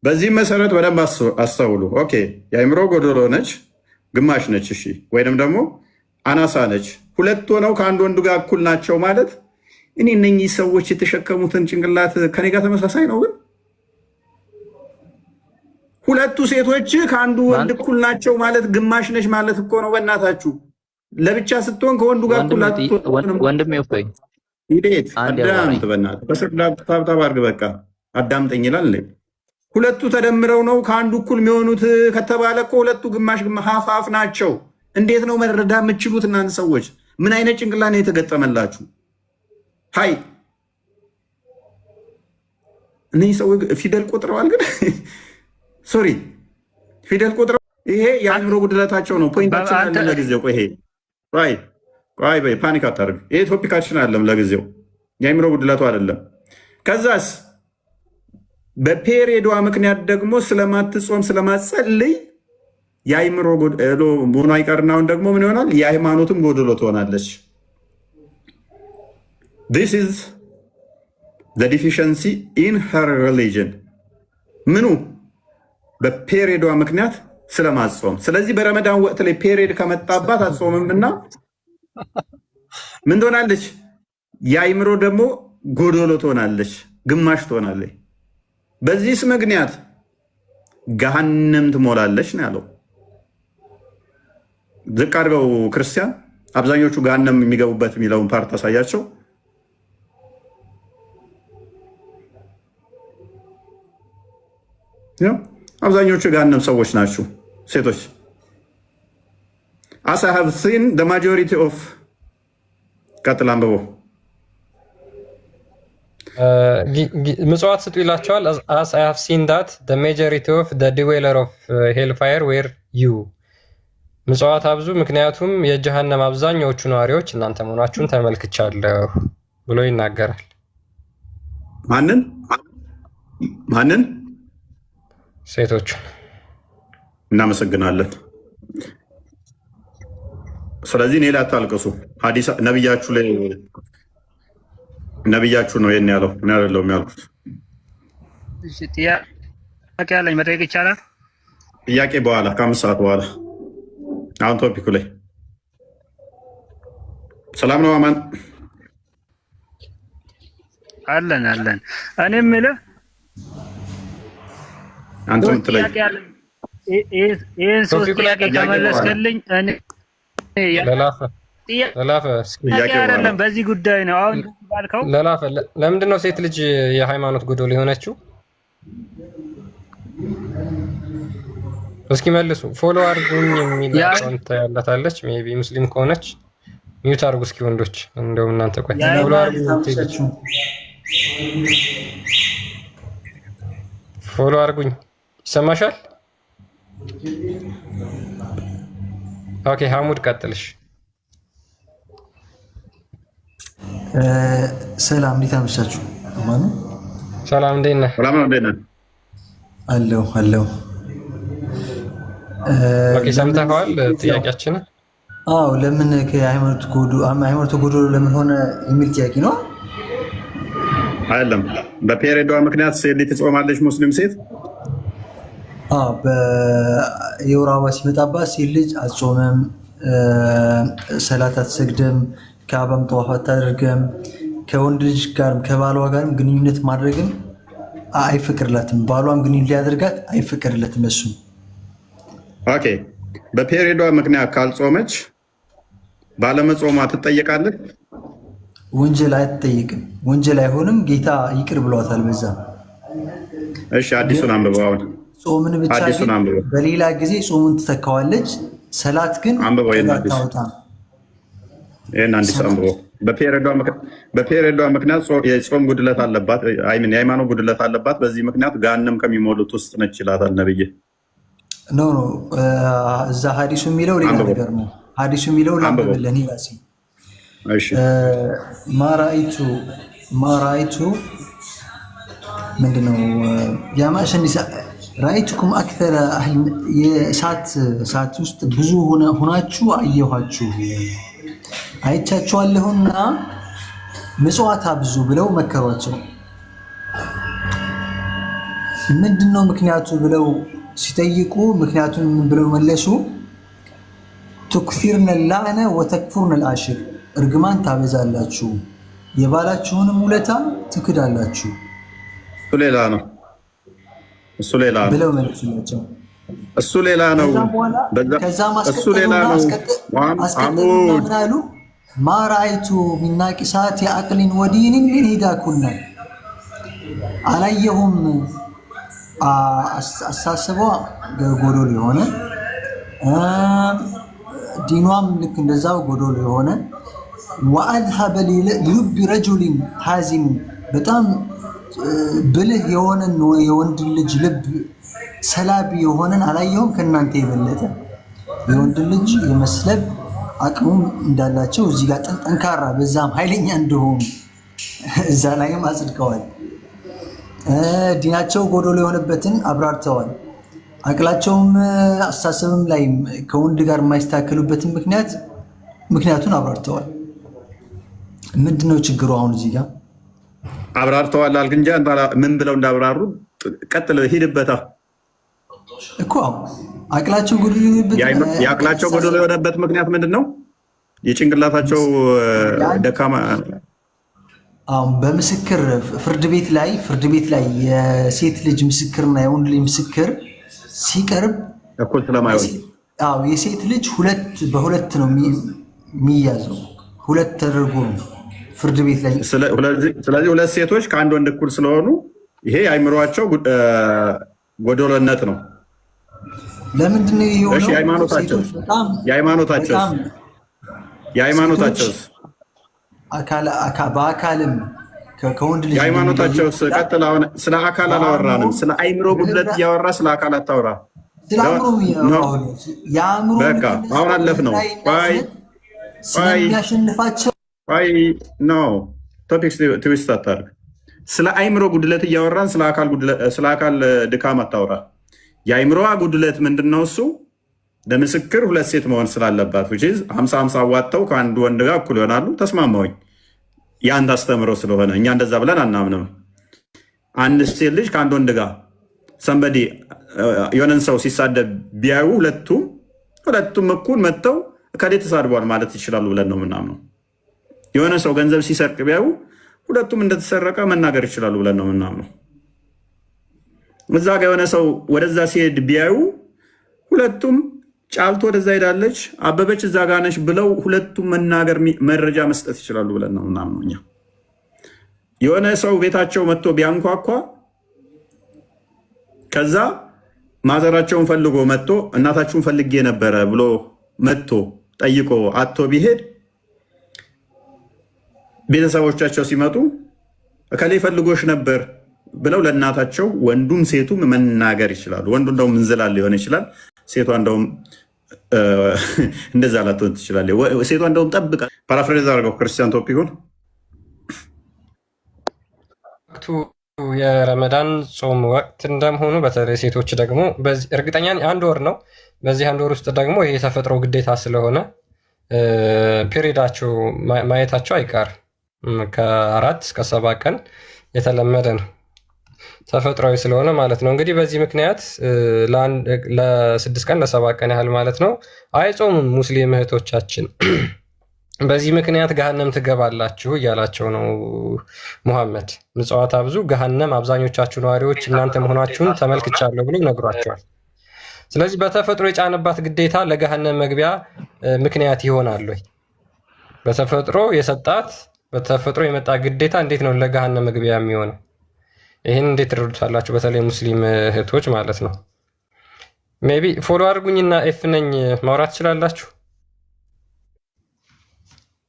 በዚህ መሰረት በደንብ አስተውሉ። Okay፣ የአእምሮ ጎደሎ ነች፣ ግማሽ ነች፣ እሺ፣ ወይንም ደግሞ አናሳ ነች። ሁለት ሆነው ከአንድ ወንዱ ጋር እኩል ናቸው ማለት እኔ እነኚህ ሰዎች የተሸከሙትን ጭንቅላት ከኔ ጋር ተመሳሳይ ነው። ግን ሁለቱ ሴቶች ከአንዱ ወንድ እኩል ናቸው ማለት ግማሽ ነች ማለት እኮ ነው። በእናታችሁ ለብቻ ስትሆን ከወንዱ ጋር እኩል አትሆንም። ወንድሜ እፎይ እንዴት አንድ ያዋራኝ። አዳምጥ፣ በእናትህ በስልክ tap tap አድርግ። በቃ አዳምጠኝ ይላል እንዴ? ሁለቱ ተደምረው ነው ከአንዱ እኩል የሚሆኑት ከተባለ እኮ ሁለቱ ግማሽ ግማሽ half half ናቸው። እንዴት ነው መረዳት የምትችሉት እናንተ ሰዎች? ምን አይነት ጭንቅላት ነው የተገጠመላችሁ? ሀይ እነዚህ ሰዎች ፊደል ቆጥረዋል። ግን sorry ፊደል ቆጥረው ይሄ የአእምሮ ጉድለታቸው ነው። Point ኣችን አይደለም ለጊዜው። ቆይ ይሄ ቆይ ቆይ በይ panic አታርግ። ይሄ topic ኣችን አይደለም ለጊዜው፣ የአእምሮ ጉድለቱ አይደለም። ከዛስ በ period ዋ ምክንያት ደግሞ ስለማትጾም ስለማትጸልይ የአእምሮ ጎድሎ መሆኗ አይቀርና አሁን ደግሞ ምን ይሆናል? የሃይማኖትም ጎድሎ ትሆናለች። This is the deficiency in her religion ምኑ በ period ዋ ምክንያት ስለማትጾም። ስለዚህ በረመዳን ወቅት ላይ period ከመጣባት አትጾምም እና ምን ትሆናለች? የአእምሮ ደግሞ ጎዶሎ ትሆናለች፣ ግማሽ ትሆናለች። በዚህስ ምክንያት ገሃነም ትሞላለች ነው ያለው። ዝቅ አድርገው ክርስቲያን አብዛኞቹ ገሃነም የሚገቡበት የሚለውን part አሳያቸው። ያው አብዛኞቹ የገሃነም ሰዎች ናችሁ ሴቶች። As I have seen the majority of ቀጥል አንብቦ። ምጽዋት ስጡ ይላቸዋል። As I have seen that the majority of the dweller of hellfire were you። ምጽዋት አብዙ፣ ምክንያቱም የጀሃነም አብዛኛዎቹ ነዋሪዎች እናንተ መሆናችሁን ተመልክቻለሁ ብሎ ይናገራል። ማንን ማንን? ሴቶቹን። እናመሰግናለን። ስለዚህ እኔ ላይ አታልቅሱ። ሐዲስ ነብያችሁ ላይ ነብያችሁ ነው ይሄን ያለው፣ እኔ አይደለሁም ያልኩት። እሺ፣ ጥያቄ አለኝ፣ መጠየቅ ይቻላል? ጥያቄ በኋላ፣ ከ5 ሰዓት በኋላ። አሁን topic ኡ ላይ። ሰላም ነው አማን? አለን አለን። እኔ የምልህ አንተ ሶስት የምትለኝ ጥያቄ አለኝ። ይህን ሶስት Topic ኡ ላይ ጥያቄ ከመለስክልኝ እኔ ለላፈ ጥያቄ ለላፈ እስኪ አይደለም በዚህ ጉዳይ ነው። አሁን ባልከው ለላፈ ለምንድን ነው ሴት ልጅ የሃይማኖት ጎዶሎ የሆነችው? እስኪ መልሱ። Follow አድርጉኝ የሚል account ያላታለች። Maybe ሙስሊም ከሆነች mute አድርጉ እስኪ ወንዶች። እንደው እናንተ ቆይ follow አድርጉኝ የምትይ ልጅ follow አድርጉኝ። ይሰማሻል? Okay ሐሙድ ቀጥልሽ። ሰላም፣ እንዴት አመሻችሁ? አማኑ ሰላም፣ እንዴት ነህ? ሰላም ነው፣ እንዴት ነህ? አለሁ አለሁ። Okay ሰምተኸዋል ጥያቄያችንን? አዎ፣ ለምን ከሃይማኖት ጎዶ ሃይማኖት ጎዶሎ ለምን ሆነ የሚል ጥያቄ ነው። አይደለም። በ period ዋ ምክንያት ሴት ልጅ ትጾማለች፣ ሙስሊም ሴት። አዎ፣ የወር አበባ ሲመጣባት ሴት ልጅ አትጾምም፣ ሰላት አትሰግድም፣ ካዕባም ጠዋፍ አታደርግም፣ ከወንድ ልጅ ጋርም ከባሏ ጋርም ግንኙነት ማድረግም አይፈቅድላትም። ባሏም ግንኙነት ሊያደርጋት አይፈቅድለትም። እሱም Okay፣ በ period ዋ ምክንያት ካልጾመች ባለመጾሟ ትጠየቃለች? ወንጀል አትጠይቅም። ወንጀል አይሆንም። ጌታ ይቅር ብሏታል። በዛ እሺ፣ አዲሱን አንብበው አሁን። ጾምን ብቻ አዲሱን ግን አንብበው። በሌላ ጊዜ ጾሙን ትተካዋለች። ሰላት ግን አንብበው ይሄን ቀዳ አዲስ አታወጣም። ይሄን አዲስ አንብበው። በ period ዋ ምክንያት የጾም ጉድለት አለባት፣ I mean የሃይማኖት ጉድለት አለባት። በዚህ ምክንያት ገሃነም ከሚሞሉት ውስጥ ነች ይላታል ነብይ። No no፣ እዛ ሀዲሱ የሚለው ሌላ አንብበው። ነገር ነው። ሀዲሱ የሚለው አንብበው። ላንብብልህ እኔ ራሴ። እሺ። ما رأيت ما رأيت ምንድነው يا معشر النساء رأيتكم أكثر أهل የእሳት እሳት ውስጥ ብዙ ሆናችሁ አየኋችሁ። አይቻችኋለሁና ምጽዋት አብዙ ብለው መከሯቸው። ምንድነው ምክንያቱ ብለው ሲጠይቁ ምክንያቱን ምን ብለው መለሱ? تكثرن اللعن وتكفرن العشير፣ እርግማን ታበዛላችሁ፣ የባላችሁንም ውለታ ትክዳላችሁ እሱ ሌላ ነው። እሱ ሌላ ነው። ብለው መለሱላቸው። እሱ ሌላ ነው። ከዛም በኋላ ከዛም እሱ ሌላ አስቀጠሉና ነው። አስቀጠሉና አሙድ ምን አሉ? ما رأيت من ناقصات عقل ودين من إحداكن፣ አላየሁም አስተሳሰቧ ጎዶሎ የሆነ፣ ዲኗም ልክ እንደዛው ጎዶሎ የሆነ፣ وأذهب للب رجل حازم፣ በጣም ብልህ የሆነን የወንድ ልጅ ልብ ሰላቢ የሆነን አላየሁም ከእናንተ የበለጠ። የወንድ ልጅ የመስለብ አቅሙም እንዳላቸው እዚህ ጋር ጠንካራ በዛም ኃይለኛ እንደሆኑ እዛ ላይም አጽድቀዋል። ዲናቸው ጎዶሎ የሆነበትን አብራርተዋል። አቅላቸውም አስተሳሰብም ላይ ከወንድ ጋር የማይስተካከሉበትን ምክንያቱን አብራርተዋል። ምንድነው ችግሩ አሁን እዚህ ጋር? አብራርተዋል አልክ እንጂ አንተ ምን ብለው እንዳብራሩ ቀጥል፣ ሂድበታ። እኮ አቅላቸው ጎዶሎ የሆነበት የአቅላቸው ጎዶሎ የሆነበት ምክንያት ምንድን ነው? የጭንቅላታቸው ደካማ። አሁን በምስክር ፍርድ ቤት ላይ የሴት ልጅ ምስክርና የወንድ ልጅ ምስክር ሲቀርብ እኩል ስለማይሆን። አዎ፣ የሴት ልጅ ሁለት በሁለት ነው የሚያዘው። ሁለት ተደርጎ ነው ፍርድ ቤት ላይ። ስለዚህ ሁለት ሴቶች ከአንድ ወንድ እኩል ስለሆኑ ይሄ የአእምሯቸው ጎዶሎነት ነው። ለምንድን ነው ይሄ እሺ። የሆነው? የሃይማኖታቸውስ? ሴቶች በጣም የሃይማኖታቸውስ? በጣም የሃይማኖታቸውስ? በአካልም ከወንድ ልጅ የሃይማኖታቸውስ? እንደሚለዩ ቀጥል። አሁን ስለ አካል አላወራንም። ስለ አይምሮ ጉድለት እያወራ ስለ አካል አታውራ። ስለ አእምሮ እያወራሁ ነው። የአእምሮ በቃ ልክ አሁን አለፍ ነው። ቆይ ቆይ። ስለሚያሸንፋቸው። ቆይ፣ no topic twist አታርግ። ስለ አይምሮ ጉድለት እያወራን ስለ አካል ድካም አታውራ። የአይምሮዋ ጉድለት ምንድን ነው? እሱ ለምስክር ሁለት ሴት መሆን ስላለባት which is 50 50 አዋጥተው ከአንድ ወንድ ጋር እኩል ይሆናሉ። ተስማማሁኝ። የአንድ አስተምሮ ስለሆነ እኛ እንደዛ ብለን አናምንም። አንድ ሴት ልጅ ከአንድ ወንድ ጋር somebody የሆነን ሰው ሲሳደብ ቢያዩ ሁለቱም እኩል መጥተው እከሌ ተሳድቧል ማለት ይችላሉ ብለን ነው የምናምነው። የሆነ ሰው ገንዘብ ሲሰርቅ ቢያዩ ሁለቱም እንደተሰረቀ መናገር ይችላሉ ብለን ነው የምናምነው። እዛ ጋ የሆነ ሰው ወደዛ ሲሄድ ቢያዩ ሁለቱም ጫልቶ ወደዛ ሄዳለች፣ አበበች እዛ ጋ ነች ብለው ሁለቱም መናገር መረጃ መስጠት ይችላሉ ብለን ነው የምናምነው እኛ። የሆነ ሰው ቤታቸው መጥቶ ቢያንኳኳ ከዛ ማዘራቸውን ፈልጎ መጥቶ እናታችሁን ፈልጌ ነበረ ብሎ መጥቶ ጠይቆ አጥቶ ቢሄድ ቤተሰቦቻቸው ሲመጡ እከሌ ፈልጎሽ ነበር ብለው ለእናታቸው ወንዱም ሴቱም መናገር ይችላሉ። ወንዱ እንደውም እንዝላል ሊሆን ይችላል። ሴቷ እንደውም እንደዛ ላትሆን ትችላለች። ሴቷ እንደውም ጠብቃ paraphrase አድርገው ክርስቲያን topic ኡን። ወቅቱ የረመዳን ጾም ወቅት እንደመሆኑ በተለይ ሴቶች ደግሞ እርግጠኛ ነኝ አንድ ወር ነው። በዚህ አንድ ወር ውስጥ ደግሞ ይሄ የተፈጥሮ ግዴታ ስለሆነ period ኣቸው ማየታቸው አይቀርም። ከ4 እስከ 7 ቀን የተለመደ ነው፣ ተፈጥሯዊ ስለሆነ ማለት ነው። እንግዲህ በዚህ ምክንያት ለ6 ቀን ለ7 ቀን ያህል ማለት ነው አይጾሙም ሙስሊም እህቶቻችን። በዚህ ምክንያት ገሃነም ትገባላችሁ እያላቸው ነው ሙሐመድ። ምጽዋት አብዙ፣ ገሃነም አብዛኞቻችሁ ነዋሪዎች እናንተ መሆናችሁን ተመልክቻለሁ ብሎ ነግሯቸዋል። ስለዚህ በተፈጥሮ የጫነባት ግዴታ ለገሃነም መግቢያ ምክንያት ይሆናል ወይ? በተፈጥሮ የሰጣት በተፈጥሮ የመጣ ግዴታ እንዴት ነው ለገሃነም መግቢያ የሚሆነው? ይህን እንዴት ትረዱታላችሁ? በተለይ ሙስሊም እህቶች ማለት ነው። Maybe follow አድርጉኝና ኤፍ ነኝ፣ ማውራት ትችላላችሁ።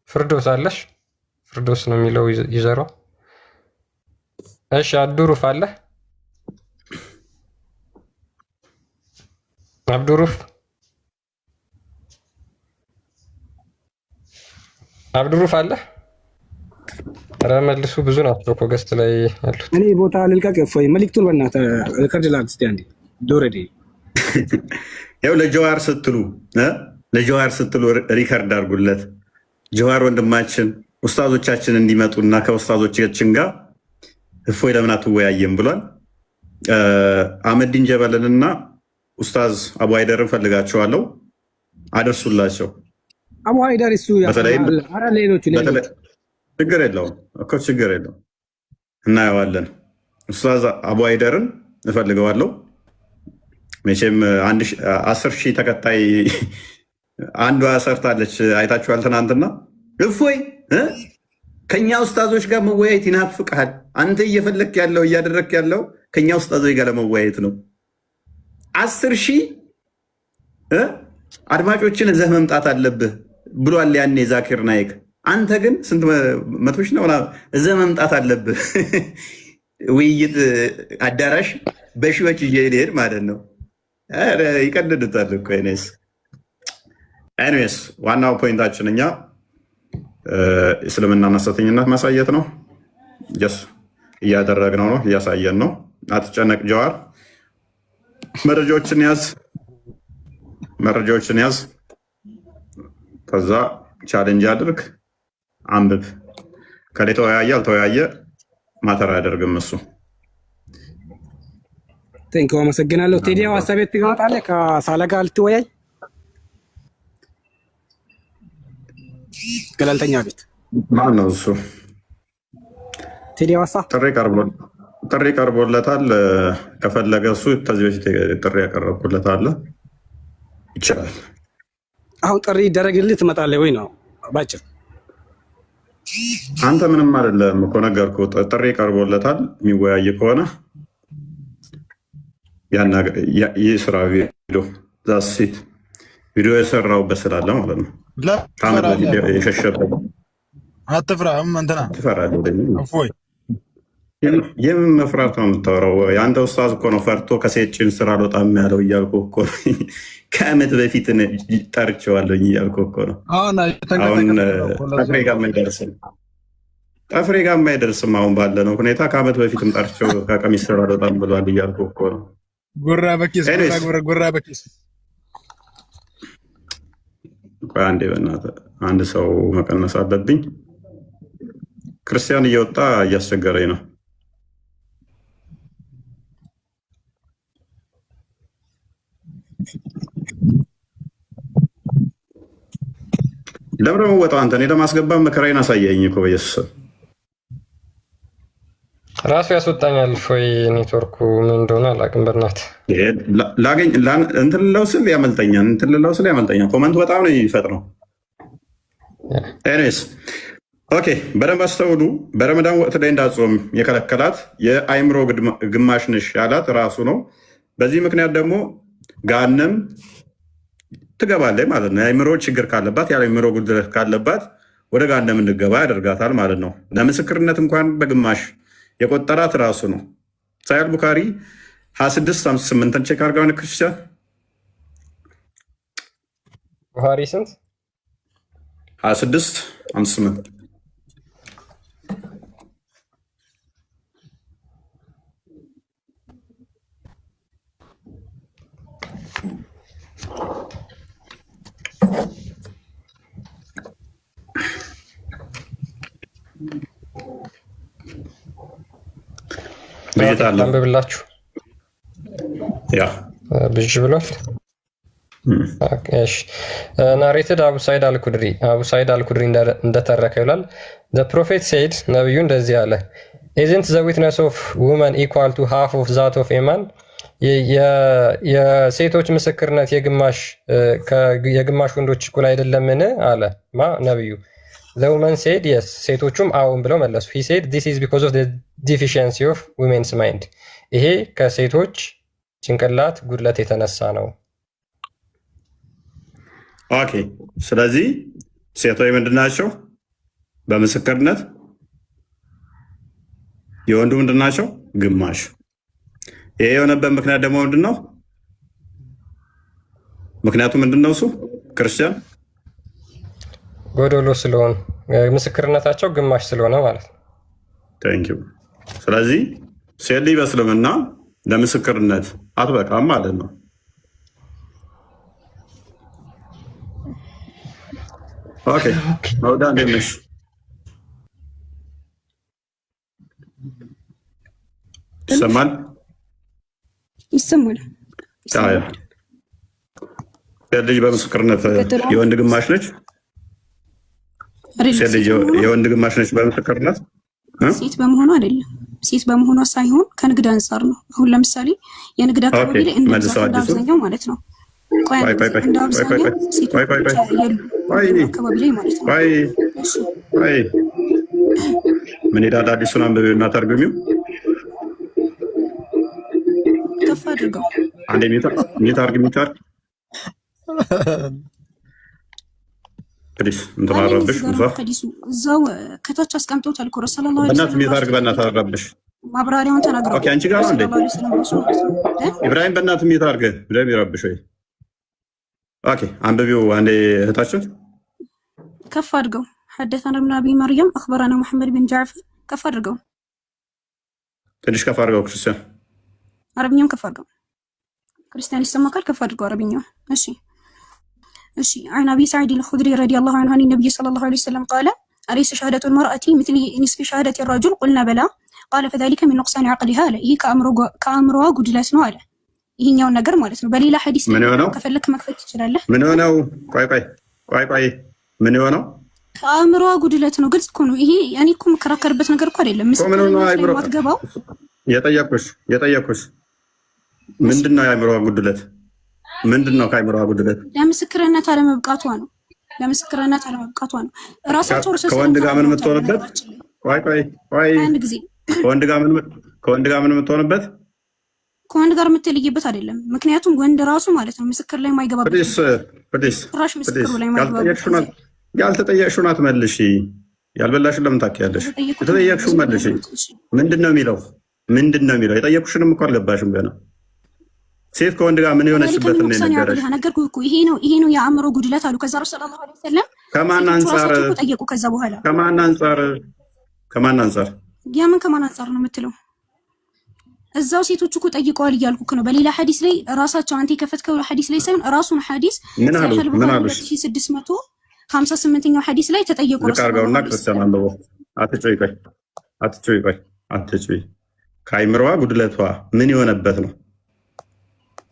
ፍርዶስ አለሽ? ፍርዶስ ነው የሚለው user ዋ። እሺ አብዱሩፍ አለ? አብዱሩፍ፣ አብዱሩፍ አለ? ኧረ መልሱ፣ ብዙ ናቸው እኮ guest ላይ ያሉት። እኔ ቦታ ልልቀቅ። እፎይ መልዕክቱን በእናትህ record ላድርግ እስኪ አንዴ ዶረዴ። ያው ለጀዋር ስትሉ፣ ለጀዋር ስትሉ record አድርጉለት። ጀዋር ወንድማችን ኡስታዞቻችን እንዲመጡና ከኡስታዞቻችን ጋር እፎይ ለምን አትወያየም ብሏል። አህመዲን ጀበልንና ኡስታዝ አቡ ሃይደርን ፈልጋቸዋለሁ፣ አደርሱላቸው። አቡ ሃይደር እሱ በተለይም ያሰማል። ኧረ ሌሎቹ ሌሎቹ ችግር የለውም እኮ ችግር የለውም፣ እናየዋለን። ኡስታዝ አቡ ሃይደርን እፈልገዋለሁ። መቼም 10,000 ተከታይ አንዷ ሰርታለች፣ አይታችኋል። ትናንትና እፎይ እ ከኛ ኡስታዞች ጋር መወያየት ይናፍቅሃል። አንተ እየፈለክ ያለው እያደረክ ያለው ከኛ ኡስታዞች ጋር ለመወያየት ነው። 10,000 እ አድማጮችን እዘህ መምጣት አለብህ ብሏል ያኔ ዛኪር ናይክ። አንተ ግን ስንት መቶ ሺህ ነው ምናምን እዘህ መምጣት አለብህ። ውይይት አዳራሽ በሺዎች ይዤ ልሄድ ማለት ነው። ኧረ ይቀልዱታል እኮ። Anyways ዋናው point ኣችን እኛ እስልምናን ሐሰተኝነት ማሳየት ነው። Yes እያደረግነው ነው፣ እያሳየን ነው። አትጨነቅ ጀዋር፣ መረጃዎችን ያዝ፣ መረጃዎችን ያዝ። ከዛ challenge አድርግ፣ አንብብ። ከሌ ተወያየ አልተወያየ matter አያደርግም እሱ። Thank you፣ አመሰግናለሁ። ቴዲ ሀሳብ ቤት ትመጣለህ ከሳላ ጋር ልትወያይ ገለልተኛ ቤት ማን ነው እሱ? ቴዲ ሀዋሳ ጥሪ ቀርቦለታል። ከፈለገ እሱ ከዚህ በፊት ጥሪ ያቀረብኩለት አለ፣ ይችላል። አሁን ጥሪ ይደረግልህ ትመጣለህ ወይ ነው ባጭር። አንተ ምንም አይደለም እኮ ነገርኩህ። ጥሪ ቀርቦለታል። የሚወያይ ከሆነ ይህ ስራ ቪዲዮ that's it ቪዲዮ የሰራውበት ስላለ ማለት ነው። ከዓመት በፊት የሸሸበት አትፍራ እንትና ትፈራለህ። እፎይ የምን መፍራት ነው የምታወራው? የአንተ ኡስታዝ እኮ ነው ፈርቶ ከሴት ጭን ስራ አልወጣም ያለው እያልኩ እኮ ነው። ከዓመት በፊት ጠርቼዋለሁኝ እያልኩ እኮ ነው። አሁን አሁን ጠፍሬ ጋር የማይደርስም ጠፍሬ ጋር የማይደርስም አሁን ባለነው ሁኔታ ከዓመት በፊትም ጠርቼው ከቀሚስ ስራ አልወጣም ብሏል እያልኩ እኮ ነው። ጉራ በኪስ ጉራ Anyways ጉራ ጉራ በኪስ ቆይ አንዴ በእናትህ አንድ ሰው መቀነስ አለብኝ። ክርስቲያን እየወጣ እያስቸገረኝ ነው። ለምን ነው የምወጣው? አንተ እኔ ለማስገባት መከራዬን አሳየኝ እኮ በኢየሱስ ስም። ራሱ ያስወጣኛል። ፎይ ኔትወርኩ ምን እንደሆነ አላውቅም። በእናትህ ይሄ ላገኝ እንትን ልለው ስል ያመልጠኛል፣ እንትን ልለው ስል ያመልጠኛል። Comment ኡ በጣም ነው የሚፈጥነው። Anyways okay፣ በደንብ አስተውሉ። በረመዳን ወቅት ላይ እንዳትጾም የከለከላት የአይምሮ ግማሽ ነሽ ያላት ራሱ ነው። በዚህ ምክንያት ደግሞ ገሃነም ትገባለች ማለት ነው። የአይምሮ ችግር ካለባት የአይምሮ ጉድለት ካለባት ወደ ገሃነም እንድገባ ያደርጋታል ማለት ነው። ለምስክርነት እንኳን በግማሽ የቆጠራት ራሱ ነው። ሳሂህ ቡካሪ 2658ን check አድርገውን ክርስቲያን ቡሃሪ ስንት 2658 ብዥታ አለው። አንብብላችሁ ያ ብዥ ብሏል። Narrated አቡ ሳይድ አልኩድሪ አቡ ሳይድ አልኩድሪ እንደተረከ ይላል። The Prophet said ነቢዩ እንደዚህ አለ፣ isn't the witness of women equal to half of that of a man የሴቶች ምስክርነት የግማሽ ወንዶች እኩል አይደለምን? አለ ማ ነቢዩ። The women said yes ሴቶቹም አዎን ብለው መለሱ። He said this is because of deficiency of women's mind ይሄ ከሴቶች ጭንቅላት ጉድለት የተነሳ ነው። Okay። ስለዚህ ሴቶች ምንድን ናቸው? በምስክርነት የወንዱ ምንድን ናቸው? ግማሽ። ይሄ የሆነበት ምክንያት ደግሞ ምንድን ነው? ምክንያቱ ምንድን ነው? እሱ ክርስቲያን ጎዶሎ ስለሆኑ ምስክርነታቸው ግማሽ ስለሆነ ማለት ነው። Thank you። ስለዚህ ሴት ልጅ በእስልምና ለምስክርነት አትበቃም ማለት ነው። Okay መውዳ እንዴት ነሽ? ይሰማል? ይሰማል። አዎ። ሴት ልጅ በምስክርነት የወንድ ግማሽ ነች። አይደለም። ሴት ልጅ የወንድ ግማሽ ነች በምስክርነት እ? ሴት በመሆኗ አይደለም። ሴት በመሆኗ ሳይሆን ከንግድ አንጻር ነው። አሁን ለምሳሌ የንግድ አካባቢ ላይ እንደ መልሰው ብዛት እንደ አዲሱ አብዛኛው ማለት ነው። ቆይ አንድ ቆይ ቆይ ጊዜ ቆይ እንደ ቆይ ቆይ አብዛኛው ቆይ ሴቶች ቆይ ቆይ ብቻ የሉም ቆይ አካባቢ ላይ ማለት ነው። ቆይ እሺ ቆይ ምን ይላል? አዲሱን አንብቢው እና ተርጉሚው። ከፍ አድርገው። አንዴ mute አድርግ፣ mute አድርግ please። እንትን አለኝ አረብሽ እዚህ ጋር ሙሳ ሐዲሱ እዛው ከታች አስቀምጦታል እኮ ረሱል ሰለላሁ ዐለይሂ በእናትህ ወሰለም mute ራሱ አድርግ፣ በእናትህ አረብሽ። ማብራሪያውን ተናግረዋል። Okay አንቺ ጋር ነው እንዴ? ሰለላሁ ዐለይሂ ወሰለም ራሱ ማለት ነው እ? ኢብራሂም በእናትህ mute አድርግ። ኢብራሂም ይረብሽ ወይ? Okay አንብቢው አንዴ እህታችን። ከፍ አድርገው። حدثنا ابن أبي مريم أخبرنا محمد بن جعفر ከፍ አድርገው። ትንሽ ከፍ አድርገው ክርስቲያን። አረብኛውን ከፍ አድርገው። ክርስቲያን ይሰማካል? ከፍ አድርገው አረብኛውን። እሺ እሺ عن أبي سعيد الخدري رضي الله عنه عن النبي صلى الله عليه وسلم قال أليس شهادة المرأة مثل نصف شهادة الرجل؟ قلنا بلى قال فذلك من نقصان عقلها አለ። ይህ ከአእምሮዋ ጉድለት ነው አለ። ይሄኛውን ነገር ማለት ነው። በሌላ ሐዲስ ምን ላይ የሆነው ከፈለክ መክፈት ትችላለህ። ምን የሆነው? ቆይ ቆይ ቆይ ቆይ ምን የሆነው ከአእምሮዋ ጉድለት ነው። ግልጽ እኮ ነው። ይሄ እኔ እኮ የምከራከርበት ነገር እኮ አይደለም። እኮ ምን ሆነው? ምስክርነት ላይ አይምሮ የማትገባው የጠየኩሽ የጠየኩሽ ምንድን ነው? የአእምሮዋ ጉድለት ምንድን ነው? ከአእምሮዋ ጉድለት ለምስክርነት አለመብቃቷ ነው። ለምስክርነት አለመብቃቷ ነው። እራሳቸው እርስ ከወንድ ጋር ምን የምትሆንበት? ቆይ ቆይ ቆይ አንድ ጊዜ ከወንድ ጋር ምን ከወንድ ጋር ምን የምትሆንበት? ከወንድ ጋር የምትለይበት አይደለም። ምክንያቱም ወንድ ራሱ ማለት ነው ምስክር ላይ የማይገባበት Please please ጭራሽ Please ምስክሩ ላይ የማይገባበት ያልተጠየቅሽውን ያልተጠየቅሽውን አትመልሺ። ያልበላሽን ለምን ታውቂያለሽ? የተጠየቅሽውን መልሺ። ምንድን ነው የሚለው? ምንድን ነው የሚለው? የጠየቅሽንም እኮ አልገባሽም ገና። ሴት ከወንድ ጋር ምን ከምን የሆነችበትን ነው نقصان የነገረሽ? عقلها ነገርኩህ እኮ ይሄ ነው ይሄ ነው የአእምሮ ጉድለት አሉ። ከዛ ረሱል ሰለላሁ ዐለይሂ ወሰለም ከማን ሴቶቹ አንጻር? ራሳቸው እኮ ጠየቁ። ከዛ በኋላ ከማን አንጻር? ከማን አንጻር? ያምን ከማን አንጻር ነው የምትለው? እዛው ሴቶቹ እኮ ጠይቀዋል እያልኩህ ነው። በሌላ ሐዲስ ላይ ራሳቸው አንተ የከፈትከው ሐዲስ ላይ ሳይሆን ራሱን ሐዲስ ምን አሉ? ሰሒህ ምን አልቡኻሪ አሉሽ? 2658ኛው ሐዲስ ላይ ተጠየቁ ዝቅ ረሱል አድርገውና ሰለላሁ ዐለይሂ ክርስቲያን ወሰለም አንብቦ። አትጩይ፣ ቆይ አትጩይ፣ ቆይ አትጩይ። ከአይምሮዋ ጉድለቷ ምን የሆነበት ነው?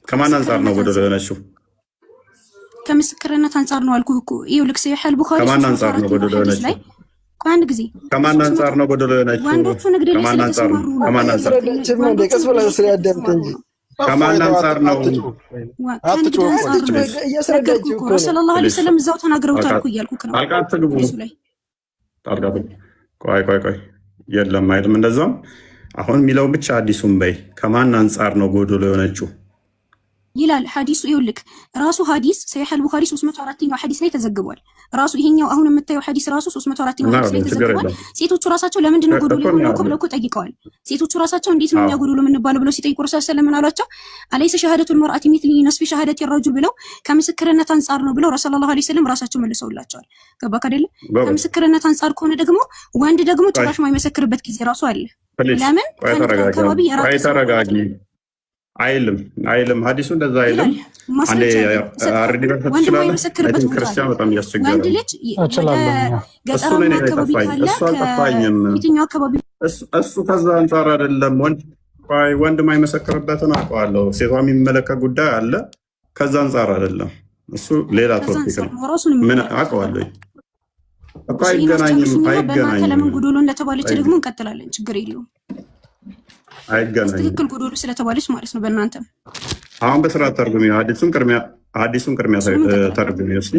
ከማን አንጻር ነው ከምስክርነት ጎደሎ አንጻር የሆነችው? ከምስክርነት አንጻር ነው አልኩህ እኮ። ይኸውልህ ሰሒህ አልቡኻሪ ከማን አንጻር ነው 304ኛው ጎደሎ ሐዲስ ላይ የሆነችው? ቆይ አንድ ጊዜ ከማን አንጻር ነው ጎደሎ የሆነችው? ወንዶቹ ንግድ ላይ ከማን አንጻር ነው? ስለተሰማሩ ነው። ከማን አንጻር? አልተረዳችም እንዴ? ቀስ ብላ ስላዳምጥ እንጂ ከማን አንጻር ነው? ከንግድ አንጻር ነው እያስረዳችው ነገርኩህ እኮ እኮ ነው። ረሱል ሰለላሁ ዐለይሂ ወሰለም እዛው ተናግረውታል እኮ እያልኩህ ነው ጣልቃ አትግቡ። ሐዲሱ ላይ። ጣልቃ አትግቡ። ቆይ ቆይ ቆይ የለም አይልም። እንደዛም አሁን የሚለው ብቻ አዲሱን በይ። ከማን አንጻር ነው ጎደሎ የሆነችው? ይላል ሐዲሱ። ይኸውልህ ራሱ ሐዲስ ሰሒህ አልቡኻሪ 304ኛው ሐዲስ ላይ ተዘግቧል። ራሱ ይሄኛው አሁን የምታየው ሐዲስ ራሱ 304ኛው ሐዲስ ላይ እናየዋለን፣ ችግር ተዘግቧል። የለም። ሴቶቹ ራሳቸው ለምንድን ነው እኮ ጎዶሎ የሆነው እኮ እናየዋለን። ብለው እኮ ጠይቀዋል። ሴቶቹ ራሳቸው እንዴት ነው እኛ አዎ ጎዶሎ የምንባለው ብለው ሲጠይቁ ረሱል ሰለላሁ ዐለይሂ ወሰለም ምን አሏቸው? أليس شهادة المرأة مثل نصف شهادة الرجل ብለው ከምስክርነት አንጻር ነው ብለው ረሱል ሰለላሁ ዐለይሂ ወሰለም ራሳቸው መልሰውላቸዋል። ገባክ አይደለ? ጎበዝ። ከምስክርነት አንጻር ከሆነ ደግሞ ወንድ ደግሞ ቆይ ጭራሽ የማይመሰክርበት ጊዜ ራሱ አለ። Please፣ ለምን? ቆይ ከንግድ ተረጋጊ፣ አካባቢ የራቀ ቆይ ሰው ማለት ተረጋጊ። ነው አይልም አይልም፣ ሐዲሱ እንደዛ አይልም። ይላል። አንዴ ማስረጃ አለ እሰጥሃለሁ። አርዲ መክፈት ወንድ ትችላለህ። I የማይመሰክርበት think ቦታ አለ። ክርስቲያን በጣም እያስቸገረ ወንድ ነው። ልጅ ወደ እችላለሁ። እሱ ገጠራማ ነው እኔ አካባቢ የጠፋኝ፣ ካለ እሱ አልጠፋኝም። ከየትኛው አካባቢ እሱ ከዛ አንጻር አይደለም። ወንድ ቆይ ወንድ የማይመሰክርበትን አውቀዋለሁ። ሴቷ የሚመለከት ጉዳይ አለ። ከዛ አንጻር አይደለም። እሱ ሌላ ከዛ topic አንጻር ነው። ነው ራሱን ምን የሚመለከት። አውቀዋለሁ እኮ እሺ ይህን አይገናኝም፣ አስጨርሱኝና በእናንተ አይገናኝም፣ ለምን ጎዶሎ እንደተባለች ደግሞ እንቀጥላለን። ችግር የለውም። አይገናኝም። በትክክል ጎዶሎ ስለተባለች ማለት ነው። በእናንተም አሁን በስርዓት ተርጉሚ። ሐዲሱን ቅድሚያ ሐዲሱን ቅድሚያ እሱንም እንቀጥላለን። ተርጉሚ እስኪ።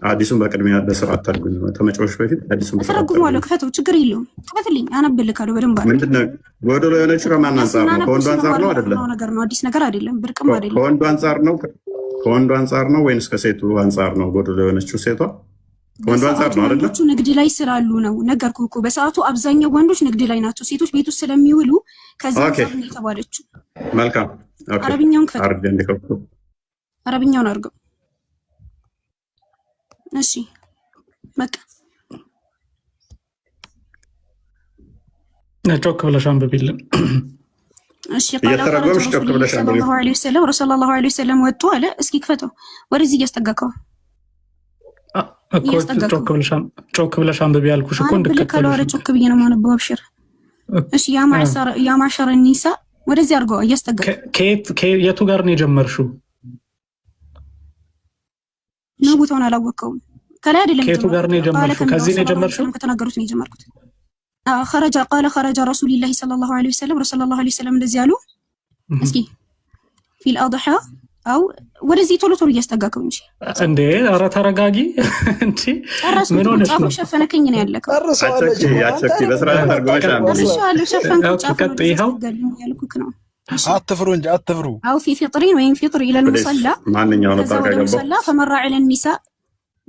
ሐዲሱን በቅድሚያ በስርዓት ተርጉሚ። ከመጮሽ በፊት ሐዲሱን በስርዓት ተርጉሚ። ተረጉመዋለሁ። ክፈተው፣ ችግር የለውም። ክፈትልኝ፣ አነብልካለሁ በደንብ አድርጌ። ምንድን ነው ጎዶሎ የሆነችው? ከማን አንጻር ነው? ስናነብ ከወንዱ አንጻር ነው አይደለም? ስናነብ ነገር ነው፣ አዲስ ነገር አይደለም፣ ብርቅም አይደለም። ከወንዱ አንጻር ነው ከወንዱ አንጻር ነው ወይንስ ከሴቱ አንጻር ነው ጎዶሎ የሆነችው? ሴቷ ከወንዱ አንጻር በሰዓቱ ነው አይደለም? ወንዶቹ ንግድ ላይ ስላሉ ነው። ነገርኩህ እኮ በሰዓቱ አብዛኛው ወንዶች ንግድ ላይ ናቸው፣ ሴቶች ቤት ውስጥ ስለሚውሉ ከዛ Okay አንጻር ነው የተባለችው። መልካም። Okay አረብኛውን ክፈተው፣ አርዲ እንዲከፍቱ አረብኛውን አድርገው። እሺ በቃ ጮክ ብለሽ አንብቢልን። እሺ قال خرج እየተረጎምሽ ጮክ رسول الله ብለሽ صلى አንብቢ። الله عليه وسلم ረሱል ሰለላሁ ዐለይሂ ወሰለም ወጡ አለ። እስኪ ክፈተው፣ ወደዚህ እያስጠጋከው። እኮ እያስጠጋከው ጮክ ብለሽ አንብቢ ያልኩሽ እኮ አነብልህ ካለው እንድከተልሽ ኧረ ጮክ ብዬ ነው የማነበው። አብሽር። እሺ يا معشر النساء ወደዚህ አድርገው እያስጠጋክ የቱ ጋር ነው የጀመርሽው? ነው። ቦታውን አላወቅከውም። ከላይ አይደለም ከየቱ ጋር ነው የጀመርኩት። قال የጀመርሽው? ከሚለው ከዚህ ነው صلى الله عليه የጀመርሽው? وسلم ከተናገሩት ነው የጀመርኩት። خرج قال خرج رسول الله صلى الله عليه وسلم ረሱል صلى الله عليه وسلم እንደዚህ አሉ። እስኪ في الأضحى أو ወደዚህ ቶሎ ቶሎ እያስጠጋከው እንጂ እንዴ ኧረ ተረጋጊ። እንዴ ጨረስኩት ምን እኮ ሆነሽ ጫፉን ነው? ሸፈነከኝ ነው ያለከው። ጨርሰዋለች አቸኪ እኮ አንተ አቸኪ በስርዓት ተርጉመሽ አንብቢ። ጨርሻለሁ። ሸፈንከው። okay ጫፉን ቀጥ ወደዚህ ይኸው አስጠጋልኝ ያልኩክ ነው። እሺ አትፍሩ እንጂ አትፍሩ። أو في فطر ወይም فطر إلى please المصلى ማንኛው ነው ከዛ ጣልቃ ወደ የገባው? مصلى فمر على النساء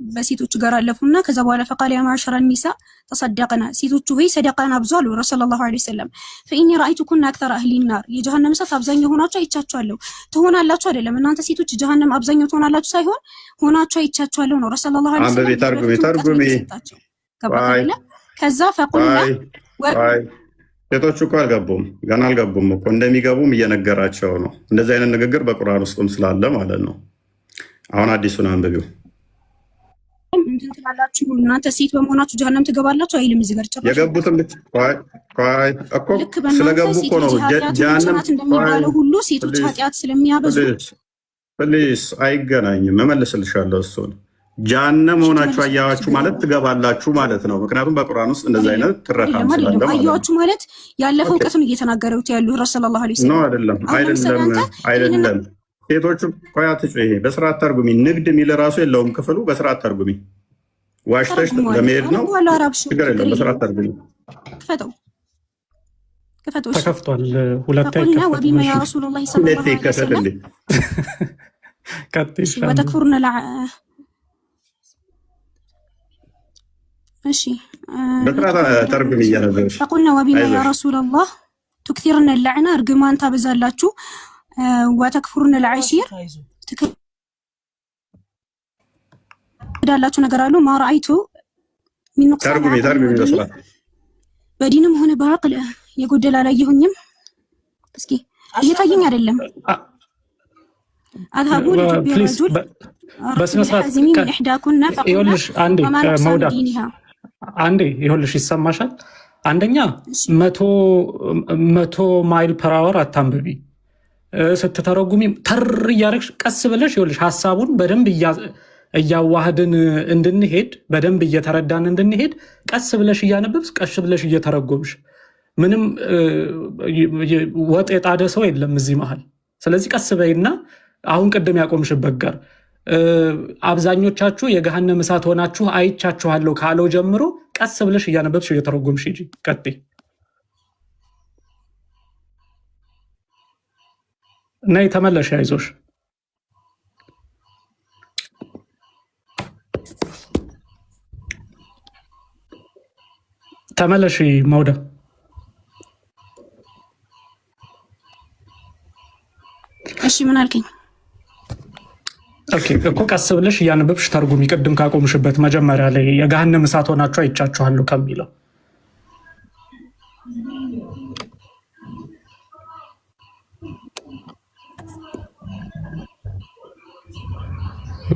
በሴቶቹ ጋር አለፉና ከዛ በኋላ فقال يا معشر النساء تصدقن ሴቶቹ ሆይ ሰደቃን አብዙ አሉ ረሱል صلى الله عليه وسلم። فإني رأيتكن أكثر أهل النار የጀሃነም እሳት አብዛኛው ሆናችሁ አይቻችኋለሁ። ትሆናላችሁ አይደለም እናንተ ሴቶች ጀሃነም አብዛኛው ትሆናላችሁ ሳይሆን ሆናችሁ አይቻችኋለሁ ነው ረሱል صلى الله عليه አንብቢ፣ وسلم። ተርጉሚ፣ የበፊቱን እውቀት ነው ተርጉሚ። የተሰጣቸው። ገባህ ቆይ አይደለ? ከዛ فقلنا ቆይ ቆይ፣ ሴቶቹ እኮ አልገቡም፣ ገና አልገቡም እኮ እንደሚገቡም እየነገራቸው ነው። እንደዚህ አይነት ንግግር በቁርአን ውስጥም ስላለ ማለት ነው። አሁን አዲሱን አንብቢው። እንትን ትላላችሁ እናንተ ሴት በመሆናችሁ ጀሃነም ትገባላችሁ አይልም እዚህ ጋር ጭራሽ። የገቡትን ብቻ ቆይ ቆይ እኮ ልክ በእናንተ ስለገቡ ሴት እኮ ነው ልጅ ኃጢአት ብቻ ጀሃነም። ናት እንደሚባለው ሁሉ ሴቶች please ኃጢአት ስለሚያበዙ please please፣ አይገናኝም። እመልስልሻለሁ እሱን። ጀሃነም እሺ ሆናችሁ ትመልሳለህ፣ አያዋችሁ ችግር ማለት የለውም። ትገባላችሁ ማለት ነው። ምክንያቱም በቁርአን ውስጥ እንደዚህ አይደለም አይነት ትረካም አይደለም ስላለ አይደለም። ማለት ነው። አየዋችሁ ማለት ያለፈ okay እውቀት ነው እየተናገሩት ያሉ ረሱል صلى الله عليه no وسلم። አይደለም፣ አሁን ለምሳሌ አይደለም፣ አንተ ይህንን አይደለም። ሴቶቹ ቆይ አትጩ። ይሄ በስርዓት ተርጉሚ። ንግድ የሚል ራሱ የለውም ክፍሉ። በስርዓት ተርጉሚ። ዋሽተሽ ተረጉመዋለሁ ለመሄድ ነው፣ አነበዋለሁ። አራብሽ ችግር ችግር የለውም። በስርዓት የለውም። ተርጉሚ። ክፈተው ክፈተው። እሺ ተከፍቷል። ሁለቴ فقلنا አይከፈትም። وبم እሺ يا رسول الله صلى ሁለቴ الله عليه ይከፈት وسلم። እንዴ? ቀጥይ። እሺ እሺ አንብቢ። وتكفرن الع እሺ በስርዓት ተርጉሚ እያነበብሽ فقلنا وبم يا አይዞሽ። رسول الله تكثرن اللعن እርግማን ታበዛላችሁ፣ وتكفرن العشير ትክዳላችሁ ነገር አሉ። ما رأيت من نقصان ተርጉሚ عقل ተርጉሚ ودين በስርዓት። በዲንም ሆነ በአቅል የጎደለ አላየሁኝም። እስኪ እየታየኝ አይደለም። أذهب لجب please الرجل በስነ الرجل ስርዓት الحازم من إحداكن فقلنا ይኸውልሽ፣ አንዴ وما نقصان መውዳ دينها አንዴ ይኸውልሽ፣ ይሰማሻል? አንደኛ 100 mile per hour አታንብቢ። ስትተረጉሚ ተር እያደረግሽ ቀስ ብለሽ ይኸውልሽ፣ ሀሳቡን በደንብ እያዋህድን እንድንሄድ በደንብ እየተረዳን እንድንሄድ ቀስ ብለሽ እያነበብሽ ቀስ ብለሽ እየተረጎምሽ ምንም ወጥ የጣደ ሰው የለም እዚህ መሀል። ስለዚህ ቀስ በይና አሁን ቅድም ያቆምሽበት ጋር አብዛኞቻችሁ የገሃነም እሳት ሆናችሁ አይቻችኋለሁ ካለው ጀምሮ ቀስ ብለሽ እያነበብሽ እየተረጎምሽ ሂጂ። ቀጥይ። ነይ ተመለሽ፣ አይዞሽ። ተመለሽ መውዳ። እሺ ምን አልከኝ? okay እኮ ቀስ ብለሽ እያነበብሽ ተርጉሚ። ቅድም ካቆምሽበት መጀመሪያ ላይ የገሃነም እሳት ሆናችሁ አይቻችኋለሁ ከሚለው።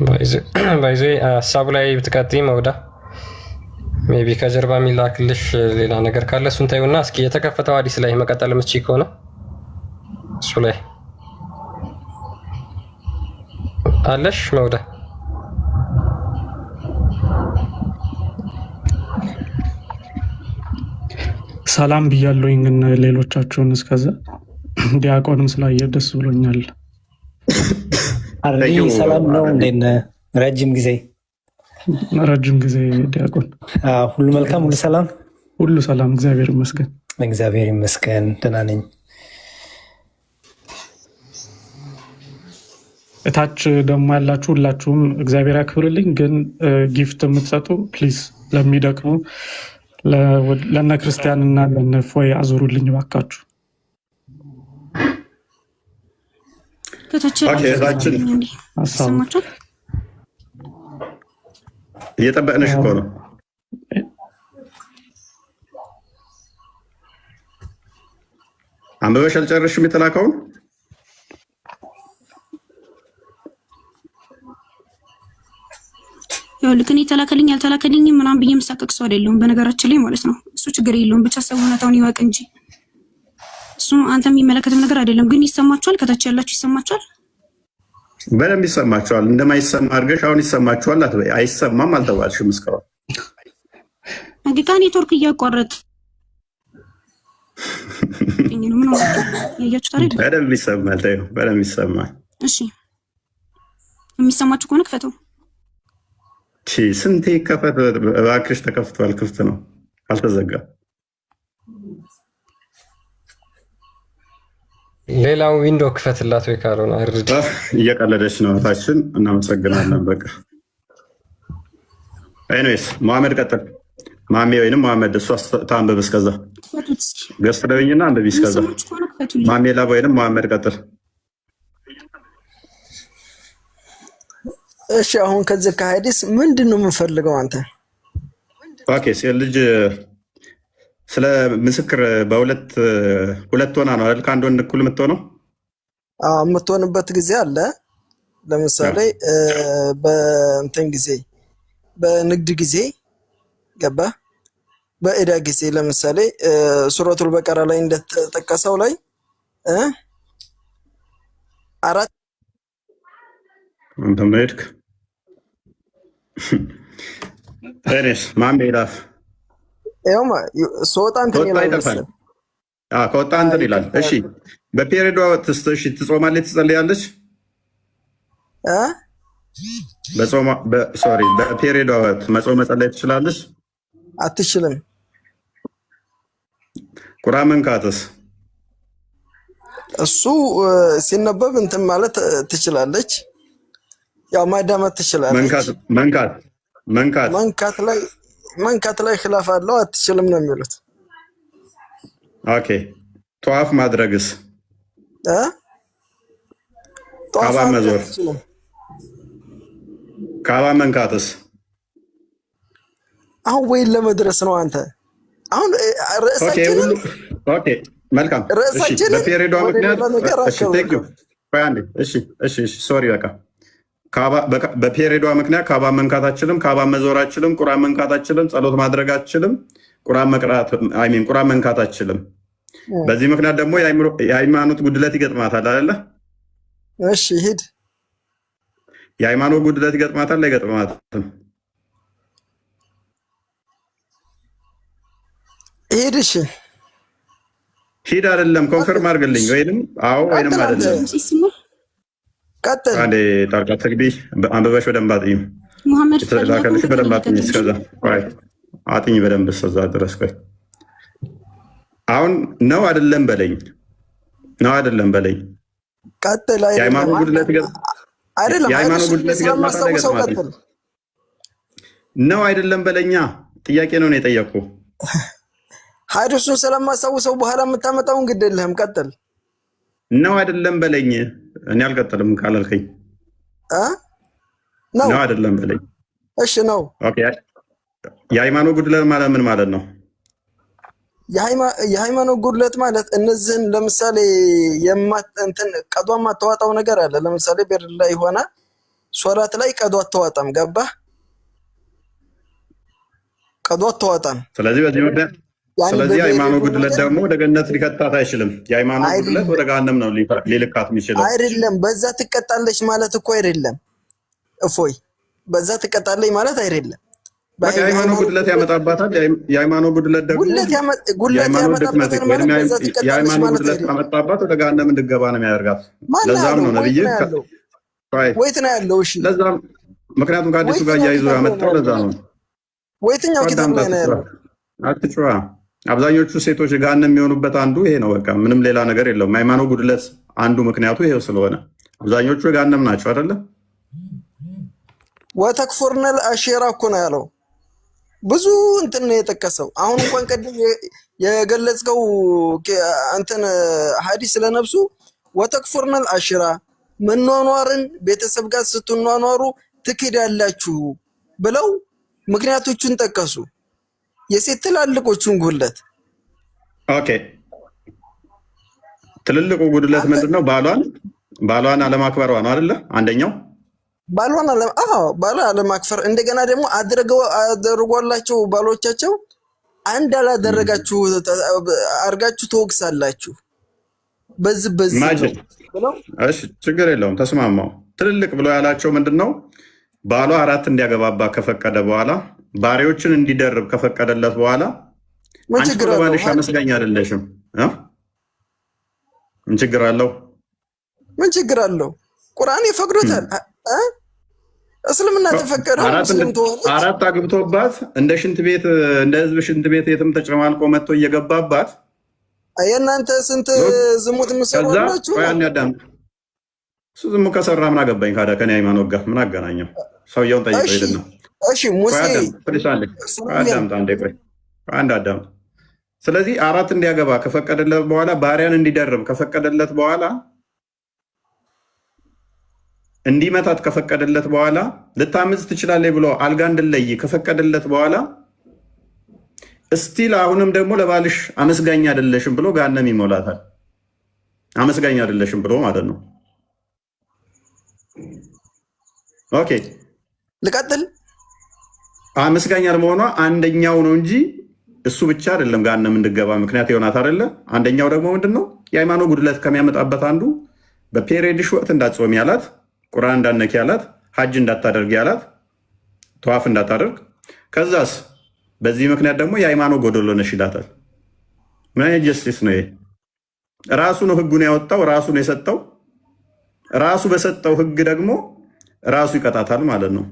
By the way ሀሳቡ ላይ ብትቀጥይ መውዳ፣ maybe ከጀርባ የሚላክልሽ ሌላ ነገር ካለ እሱን ታዩና እስኪ የተከፈተው ሀዲስ ላይ መቀጠል የምትችይ ከሆነ እሱ ላይ አለሽ መውዳ። ሰላም ብያለሁኝ፣ ግን ሌሎቻችሁን እስከዛ ዲያቆንም ስላየ ደስ ብሎኛል። አሪ Thank you. ሰላም ነው። እንዴት ነህ? ረጅም ጊዜ። ረጅም ጊዜ ዲያቆን። አዎ፣ ሁሉ መልካም፣ ሁሉ ሰላም፣ ሁሉ ሰላም፣ እግዚአብሔር ይመስገን። እግዚአብሔር ይመስገን ደህና ነኝ። እታች ደግሞ ያላችሁ ሁላችሁም እግዚአብሔር ያክብርልኝ። ግን gift የምትሰጡ please ለሚደክሙ ለነ ክርስቲያን እና ለነ ፎይ አዙሩልኝ ባካችሁ። ከታች okay፣ ያላችሁ እታችን ጻፉልኝ እንዴ ሀሳቡ ይሰማችኋል? እየጠበቅንሽ እኮ ነው። አንብበሽ አልጨረስሽም የተላከውን? ይኸውልህ እኔ ተላከልኝ አልተላከልኝም ምናምን ብዬ የምሳቀቅ ሰው አይደለሁም፣ በነገራችን ላይ ማለት ነው። እሱ ችግር የለውም፣ ብቻ ሰው እውነታውን ይወቅ እንጂ እሱ አንተ የሚመለከትም ነገር አይደለም። ግን ይሰማችኋል? ከታች ያላችሁ ይሰማችኋል? በደንብ ይሰማችኋል። እንደማይሰማ አድርገሽ አሁን ይሰማችኋል አትበይ። አይሰማም አልተባልሽም እስካሁን። ሀቂቃ ኔትወርክ እያቋረጥ ነው። ምን ያያችሁት አይደል? በደንብ ይሰማል። ተይው፣ በደንብ ይሰማል። እሺ የሚሰማችሁ ከሆነ ክፈተው። ቺ ስንቴ ከፈት እባክሽ። ተከፍቷል። ክፍት ነው፣ አልተዘጋም። ሌላው window ክፈትላት ወይ ካልሆነ አይርድ። እየቀለደች ነው እህታችን። እናመሰግናለን። በቃ anyways መሐመድ ቀጥል። ማሜ ወይንም መሐመድ እሷ ታንብብ እስከዛ ክፈቱት እስኪ። ገዝት ደውኝና አንብቢ እስከዛ። የሚሰማችሁ ከሆነ ክፈቱልኝ። ማሜ ላብ ወይንም መሐመድ ቀጥል። እሺ አሁን ከዚህ ከሀዲስ ምንድን ነው የምንፈልገው? አንተ okay ሴት ልጅ ስለ ምስክር በሁለት ሁለት ሆና ነው አይደል? ከአንድ ወንድ እኩል የምትሆነው። አዎ፣ የምትሆንበት ጊዜ አለ። ለምሳሌ በእንትን ጊዜ፣ በንግድ ጊዜ ገባ፣ በዕዳ ጊዜ ለምሳሌ ሱረቱል በቀራ ላይ እንደተጠቀሰው ላይ እ አራት አንተም ነው ሄድክ። anyways ማሜ ላፍ ይኸውማ ስወጣ እንትን ከወጣ ይላል ይጠፋል። መሰለህ። አዎ ከወጣ እንትን ይላል። እሺ በ period ዷ ወቅት እሺ ትጾማለች፣ ትጸልያለች? እ በጾማ sorry በ period ዷ ወቅት መጾም መጸለይ ትችላለች? አትችልም። ቁርአን መንካትስ? እሱ ሲነበብ እንትን ማለት ትችላለች፣ ያው ማዳመጥ ትችላለች። መንካት መንካት መንካት መንካት ላይ ኺላፍ አለው፣ አትችልም ነው የሚሉት። okay ጠዋፍ ማድረግስ? እ ጠዋፍ ካባ ማድረግ መዞር፣ አትችልም። ካባ መንካትስ? አሁን ወይን ለመድረስ ነው አንተ አሁን okay ርዕሳችንን ሁሉ okay መልካም። እሺ ርዕሳችንን በ period ዷ ወደ ምክንያት ሌላ ነገር እሺ thank you። አከበርከው። ቆይ አንዴ። እሺ እሺ እሺ sorry በቃ በ period ዷ ምክንያት ካባ መንካት አትችልም፣ ካባ መዞር አትችልም፣ ቁርአን መንካት አትችልም፣ ጸሎት ማድረግ አትችልም፣ ቁርአን መቅራት I mean ቁርአን መንካት አትችልም። በዚህ ምክንያት ደግሞ የሃይማኖት ጉድለት ይገጥማታል አይደለ? እሺ ሂድ። የሃይማኖት ጉድለት ይገጥማታል አይገጥማትም? ሂድ። እሺ ሂድ አይደለም confirm አድርግልኝ፣ ወይንም አዎ ወይንም ቀጥል አንተ አይደለም። ድምጽ ይሰማል? ቀጥል። አንዴ ጣልቃ ትግቢ፣ አንብበሽ በደንብ አጥኚ። መሐመድ ፈቃደኛ የተላከልሽ ከሆንክ በደንብ ቀጥል አጥኚ። ቀጥል። እስከዛ ቆይ አጥኚ በደንብ እስከዛ ድረስ ቆይ። አሁን ነው አይደለም በለኝ፣ ነው አይደለም በለኝ። ቀጥል። አይደለም የሃይማኖት ጉድለት አይደለም፣ የሃይማኖት ሀዲሱን ጉድለት ይገጥማታል ስለማስታውሰው አይገጥማትም? ቀጥል። ነው አይደለም በለኛ። ጥያቄ ነው የጠየቅኩ። ሀዲሱን ስለማስታውሰው በኋላ የምታመጣውን ግድ የለህም። ቀጥል። ነው አይደለም በለኝ። እኔ አልቀጥልም ካላልከኝ። እ ነው ነው አይደለም በለኝ። እሺ ነው። okay። የሃይማኖት ጉድለት ማለት ምን ማለት ነው? የሃይማኖት ጉድለት ማለት እነዚህን ለምሳሌ እንትን ቀዷ የማታዋጣው ነገር አለ። ለምሳሌ ቤር ላይ ሆና ሶላት ላይ ቀዷ አታዋጣም። ገባህ? ቀዷ አታዋጣም። ስለዚህ በዚህ ምክንያት ያኔ ስለዚህ የሃይማኖት በ period ኡ ጉድለት ነገር ደግሞ ወደ ገነት ሊከታት አይችልም። የሃይማኖት ጉድለት አይደለም ወደ ገሃነም ነው ሊልካት የሚችለው። አይደለም፣ በዛ ትቀጣለች ማለት እኮ አይደለም። እፎይ በዛ ትቀጣለች ማለት አይደለም። በቃ የሃይማኖት የሃይማኖት ጉድለት ጉድለት ያመጣባታል። የሃይማኖት ጉድለት ደግሞ ጉድለት ጉድለት የሃይማኖት ድክመት ያመጣባታል ወይም ማለት በዛ ትቀጣለች የሃይማኖት ማለት ጉድለት አይደለም። ካመጣባት ወደ ገሃነም እንድገባ ነው የሚያደርጋት። ማን ለዛም ያለው? ነው ወይት ነብይ ነው ያለው? ቆይ፣ ወይት ነው ያለው? እሺ ለዛም ምክንያቱም ከአዲሱ ጋር ወይትኛው እያይዞ ኪታብ ላይ ነው ያመጣው ለዛ ያለው? ነው። ወይትኛው ኪታብ አዳምጥ፣ ላይ ነው አትጩዋ ያለው? አትጩዋ። አብዛኞቹ ሴቶች ገሃነም የሚሆኑበት አንዱ ይሄ ነው። በቃ ምንም ሌላ ነገር የለውም። ሃይማኖት ጉድለት አንዱ ምክንያቱ ይሄው ስለሆነ አብዛኞቹ ገሃነም ናቸው አይደለ? وتكفرن العشيرة እኮ ነው ያለው። ብዙ እንትን ነው የጠቀሰው። አሁን እንኳን ቅድም የገለጽከው እንትን ሐዲስ ለነፍሱ وتكفرن العشيرة መኗኗርን ቤተሰብ ጋር ስትኗኗሩ ትክዳላችሁ ብለው ምክንያቶቹን ጠቀሱ። የሴት ትላልቆቹን ጉድለት okay ትልልቁ ጉድለት አንተ ምንድን ነው? ባሏን አለማክበሯ ነው አይደለ? አንደኛው ባሏን አለ አዎ ባሏ አለማክፈር። እንደገና ደግሞ አድርገው አድርጓላቸው ባሎቻቸው አንድ አላደረጋችሁ አድርጋችሁ ትወቅሳላችሁ። በዚህ በዚህ ነው imagine ብለው። እሺ፣ ችግር የለውም፣ ተስማማው። ትልልቅ ብሎ ያላቸው ምንድን ነው? ባሏ አራት እንዲያገባባ ከፈቀደ በኋላ፣ ባሪዎችን እንዲደርብ ከፈቀደለት በኋላ ምን አንቺ እኮ ችግር አለው? ለባልሽ አመስጋኝ አይደለሽም እ? ምን ችግር አለው? ምን ችግር አለው? ቁርአን ይፈቅዶታል እ? እስልምና ተፈቀደው ሙስሊም ተሆነች። አራት አግብቶባት እንደ ሽንት ቤት፣ እንደ ህዝብ ሽንት ቤት የትም ተጨማልቆ መጥቶ እየገባባት የእናንተ ስንት ዝሙት የምትሰሩ ከዛ አላችሁ። ቆይ አንዴ አዳምጥ። እሱ ዝሙት ከሰራ ምን አገባኝ? ካዳ ከኔ ሃይማኖት ጋር ምን አገናኘው? ሰውየውን ጠይቀው ሄድን ነው። እሺ ሙሴ ቆይ አዳምጥ፣ please አንዴ፣ ቆይ አዳምጥ፣ አንዴ ቆይ፣ አንድ አዳምጥ። ስለዚህ አራት እንዲያገባ ከፈቀደለት በኋላ፣ ባሪያን እንዲደርብ ከፈቀደለት በኋላ፣ እንዲመታት ከፈቀደለት በኋላ፣ ልታምዝ ትችላለህ ብሎ አልጋ እንድለይ ከፈቀደለት በኋላ still አሁንም ደግሞ ለባልሽ አመስጋኝ አይደለሽም ብሎ ገሃነም ይሞላታል። አመስጋኝ አይደለሽም ብሎ ማለት ነው። Okay። ልቀጥል። አመስጋኝ አለመሆኗ አንደኛው ነው እንጂ እሱ ብቻ አይደለም ገሃነም እንድገባ ምክንያት የሆናት አይደለ። አንደኛው ደግሞ ምንድን ነው? የሃይማኖት ጉድለት ከሚያመጣበት አንዱ በ period ሽ ወቅት እንዳትጾም ያላት፣ ቁርአን እንዳነኪ ያላት፣ ሀጅ እንዳታደርግ ያላት፣ ተዋፍ እንዳታደርግ። ከዛስ በዚህ ምክንያት ደግሞ የሃይማኖት ጎደሎ ነሽ ይላታል። ምን አይነት justice ነው ይሄ? ራሱ ነው ህጉን ያወጣው፣ ራሱ ነው የሰጠው። ራሱ በሰጠው ህግ ደግሞ ራሱ ይቀጣታል ማለት ነው።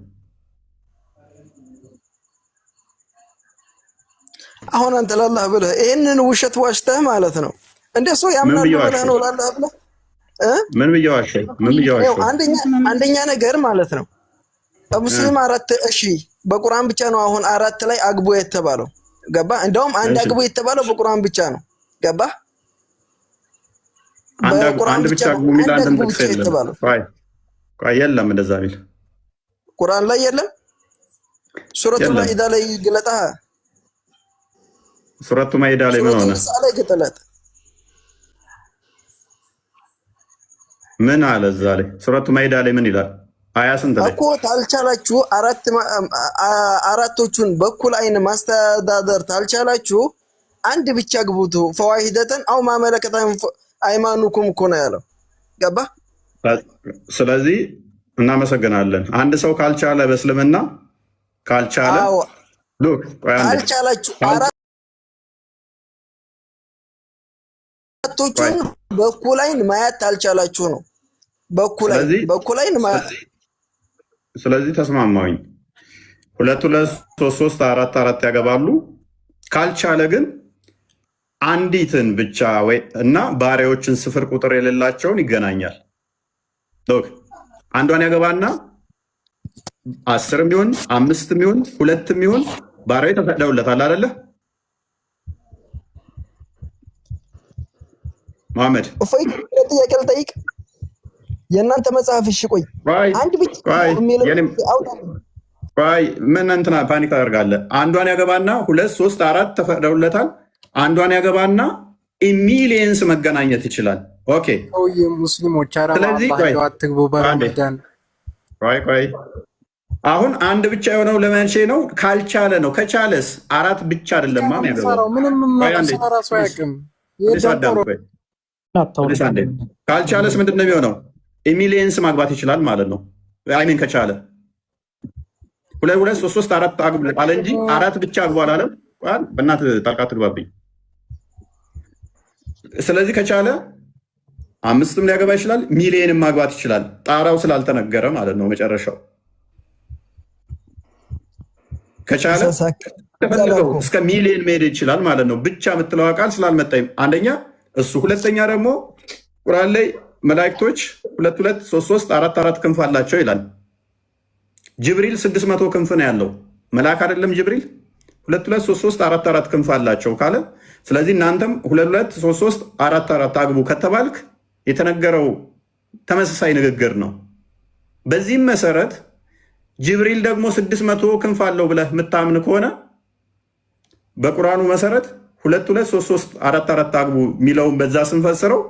አሁን አንተ ላላህ ብለህ ይህንን ውሸት ዋሽተህ ማለት ነው። እንደ ሰው ምን ያምናሉ ብዬ ብለህ ዋሸሁ? ነው ላላህ ብለህ እ? ምን ብዬ ዋሸሁ? ምን ብዬ ይኸው ዋሸሁ? አንደኛ ነገር ማለት ነው ሙስሊም አራት፣ እሺ በቁርአን ብቻ ነው አሁን አራት ላይ አግቦ የተባለው፣ ገባ? እንደውም አንድ አግቦ የተባለው በቁርአን ብቻ ነው፣ ገባ? በቁርአን አንድ ብቻ ብቻ ነው አግቡ የሚል አንድ አንድም አግቦ ጥቅስ ብቻ የለም። የተባለው። ቆይ ቆይ፣ የለም እንደዛ የሚል። ቁርአን ላይ የለም። ሱረቱ የለም። ማኢዳ ላይ ግለጣ። ሱረቱ ማኢዳ ላይ ምን ሱረቱ ሆነ? ኒሳ ላይ ግለጥ። ምን አለ እዛ ላይ? ሱረቱ ማኢዳ ላይ ምን ይላል? አያ ስንት ላይ? እኮ ታልቻላችሁ አራቶቹን በኩል አይን ማስተዳደር ታልቻላችሁ አንድ ብቻ ግቡቱ፣ فواحدة أو ما ملكت أيمانكم እኮ ነው ያለው። ገባ? ስለዚህ እናመሰግናለን። አንድ ሰው ካልቻለ፣ በእስልምና ካልቻለ አዎ። Look፣ ቆይ አንዴ። ታልቻላችሁ አራቶቹን በኩል አይን ማየት ታልቻላችሁ ነው። በኩል አይን በኩል አይን ማየት። ስለዚህ ተስማማኝ። ሁለት ሁለት፣ ሶስት ሶስት፣ አራት አራት ያገባሉ። ካልቻለ ግን አንዲትን ብቻ ወይ እና ባሪያዎችን ስፍር ቁጥር የሌላቸውን ይገናኛል። Look፣ አንዷን ያገባና 10ም ይሁን አምስትም ይሁን ሁለትም ይሁን ባሪያዎች ተፈቅደውለታል አይደለ መሐመድ? እፎይ፣ ጥያቄ ልጠይቅ። የእናንተ መጽሐፍ እሺ፣ ቆይ አንድ ብቻ ቆይ የሚለው አውጣ። ቆይ፣ ምን እንትና panic ታደርጋለህ? አንዷን ያገባና ሁለት፣ ሶስት፣ አራት ተፈቅደውለታል። አንዷን ያገባና millions መገናኘት ይችላል። Okay። ሰውዬ ሙስሊሞች ኧረ ስለዚህ በአላህ ቆይ እንደው አትግቡ አንዴ። በረመዳን። ቆይ ቆይ፣ አሁን አንድ ብቻ የሆነው ለመቼ ነው? ካልቻለ ነው። ከቻለስ አራት ብቻ አይደለም ማን ያገባው። የሚሰራው ምንም ቆይ የማያውቅ አንዴ። ስራ ራሱ አያውቅም። Please የደንቆሮ አዳምጥ። ቆይ please አንዴ። ካልቻለስ ምንድን ነው የሚሆነው? Millions ማግባት ይችላል ማለት ነው። I mean ከቻለ ሁለት ሁለት፣ ሶስት ሶስት፣ አራት አግቡ አለ እንጂ አራት ብቻ አግቡ አላለም። ቆይ በእናትህ ጣልቃ ትግባብኝ። ስለዚህ ከቻለ አምስትም ሊያገባ ይችላል፣ ሚሊየንም ማግባት ይችላል። ጣራው ስላልተነገረ ማለት ነው። መጨረሻው ከቻለ ከፈለገው እስከ ሚሊየን መሄድ ይችላል ማለት ነው። ብቻ የምትለዋ ቃል ስላልመጣኝ አንደኛ እሱ፣ ሁለተኛ ደግሞ ቁርአን ላይ መላእክቶች ሁለት ሁለት፣ ሶስት ሶስት፣ አራት አራት ክንፍ አላቸው ይላል። ጅብሪል 600 ክንፍ ነው ያለው። መልአክ አይደለም ጅብሪል? ሁለት ሁለት፣ ሶስት ሶስት፣ አራት አራት ክንፍ አላቸው ካለ፣ ስለዚህ እናንተም ሁለት ሁለት፣ ሶስት ሶስት፣ አራት አራት አግቡ ከተባልክ የተነገረው ተመሳሳይ ንግግር ነው። በዚህም መሰረት ጅብሪል ደግሞ 600 ክንፍ አለው ብለህ የምታምን ከሆነ በቁርአኑ መሰረት ሁለት ሁለት፣ ሶስት ሶስት፣ አራት አራት አግቡ የሚለውን በዛ ስንፈስረው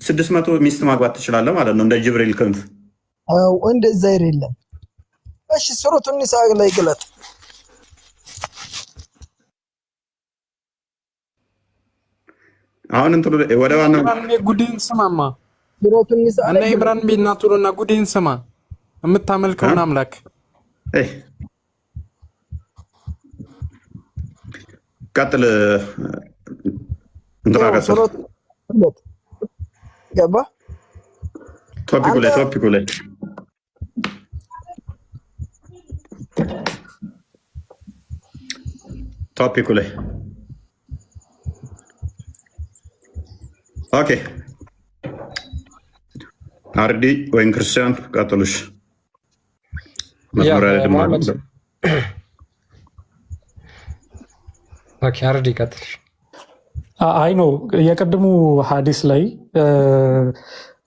600 ሚስት ማግባት ትችላለህ ማለት ነው እንደ ጅብሪል ክንፍ። አዎ እንደዛ አይደለም። እሺ ሱረቱ ኒሳ ላይ ግለጥ። አሁን እንትኑ ወደ ዋናው ኢምራን ቤት ጉድህን ስማማ። ሱረቱ ኒሳ እነ ላይ ግለጥ። ኢምራን ቤት ና ቶሎና ጉድህን ስማ፣ የምታመልከውን አምላክ። ቀጥል፣ እንትና ያው ቀጥል። ሱረቱ ግለጥ። ገባ topic ኡ አንተ ላይ topic ኡ ላይ topic ኡ ላይ okay። አርዲ ወይም ክርስቲያን ቀጥሉሽ። ያ መዝሙር ያሬድም አለ። መሐመድ okay፣ አርዲ ቀጥል። አይ ነው የቅድሙ ሀዲስ ላይ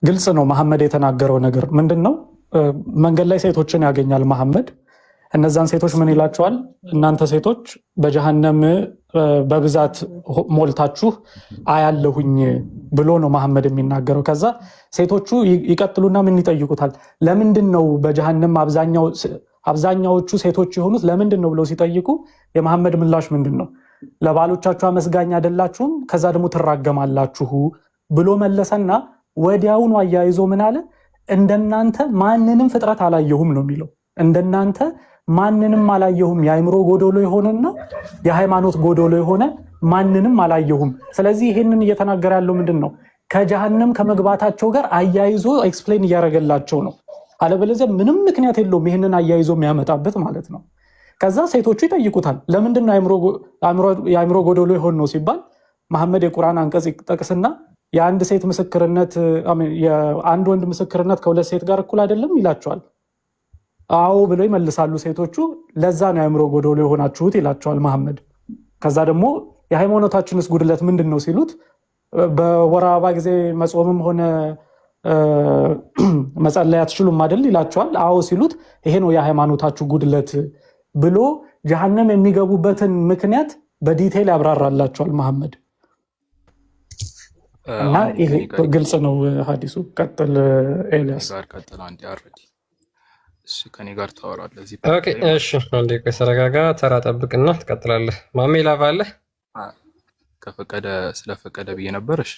ግልጽ ነው። መሐመድ የተናገረው ነገር ምንድን ነው? መንገድ ላይ ሴቶችን ያገኛል መሐመድ። እነዛን ሴቶች ምን ይላቸዋል? እናንተ ሴቶች በጀሃነም በብዛት ሞልታችሁ አያለሁኝ ብሎ ነው መሐመድ የሚናገረው። ከዛ ሴቶቹ ይቀጥሉና ምን ይጠይቁታል? ለምንድን ነው በጀሃነም አብዛኛዎቹ ሴቶች የሆኑት ለምንድን ነው ብለው ሲጠይቁ የመሐመድ ምላሽ ምንድን ነው? ለባሎቻችሁ አመስጋኝ አይደላችሁም፣ ከዛ ደግሞ ትራገማላችሁ ብሎ መለሰና ወዲያውኑ አያይዞ ምን አለ? እንደናንተ ማንንም ፍጥረት አላየሁም ነው የሚለው። እንደናንተ ማንንም አላየሁም፣ የአእምሮ ጎዶሎ የሆነና የሃይማኖት ጎዶሎ የሆነ ማንንም አላየሁም። ስለዚህ ይሄንን እየተናገረ ያለው ምንድን ነው? ከጀሃነም ከመግባታቸው ጋር አያይዞ explain እያደረገላቸው ነው። አለበለዚያ ምንም ምክንያት የለውም ይህንን አያይዞ የሚያመጣበት ማለት ነው። ከዛ ሴቶቹ ይጠይቁታል። ለምንድን ነው የአእምሮ ጎዶሎ የሆን ነው ሲባል መሐመድ የቁርአን አንቀጽ ይጠቅስና የአንድ ሴት ምስክርነት አሜን፣ የአንድ ወንድ ምስክርነት ከሁለት ሴት ጋር እኩል አይደለም ይላቸዋል። አዎ ብለው ይመልሳሉ ሴቶቹ። ለዛ ነው የአእምሮ ጎዶሎ የሆናችሁት ይላቸዋል መሐመድ። ከዛ ደግሞ የሃይማኖታችንስ ጉድለት ምንድን ነው ሲሉት በወር አበባ ጊዜ መጾምም ሆነ መጸለይ አትችሉም አይደል ይላቸዋል። አዎ ሲሉት ይሄ ነው የሃይማኖታችሁ ጉድለት ብሎ ጀሃነም የሚገቡበትን ምክንያት በ detail ያብራራላቸዋል መሐመድ። እና አንዴ ይሄ ከኔ ጋር ግልጽ ነው ሀዲሱ። ቀጥል ከኔ ኤልያስ። ጋር ቀጥል። አንዴ አረዲ እሱ ከኔ ጋር ታወራለህ እዚህ part okay ላይ ማለት እሺ፣ አንዴ ቆይ፣ ተረጋጋ፣ ተራ ጠብቅና ትቀጥላለህ። ማሜ ላቫ አለህ? ነው። ከፈቀደ ስለፈቀደ ብዬ ነበር። እሺ።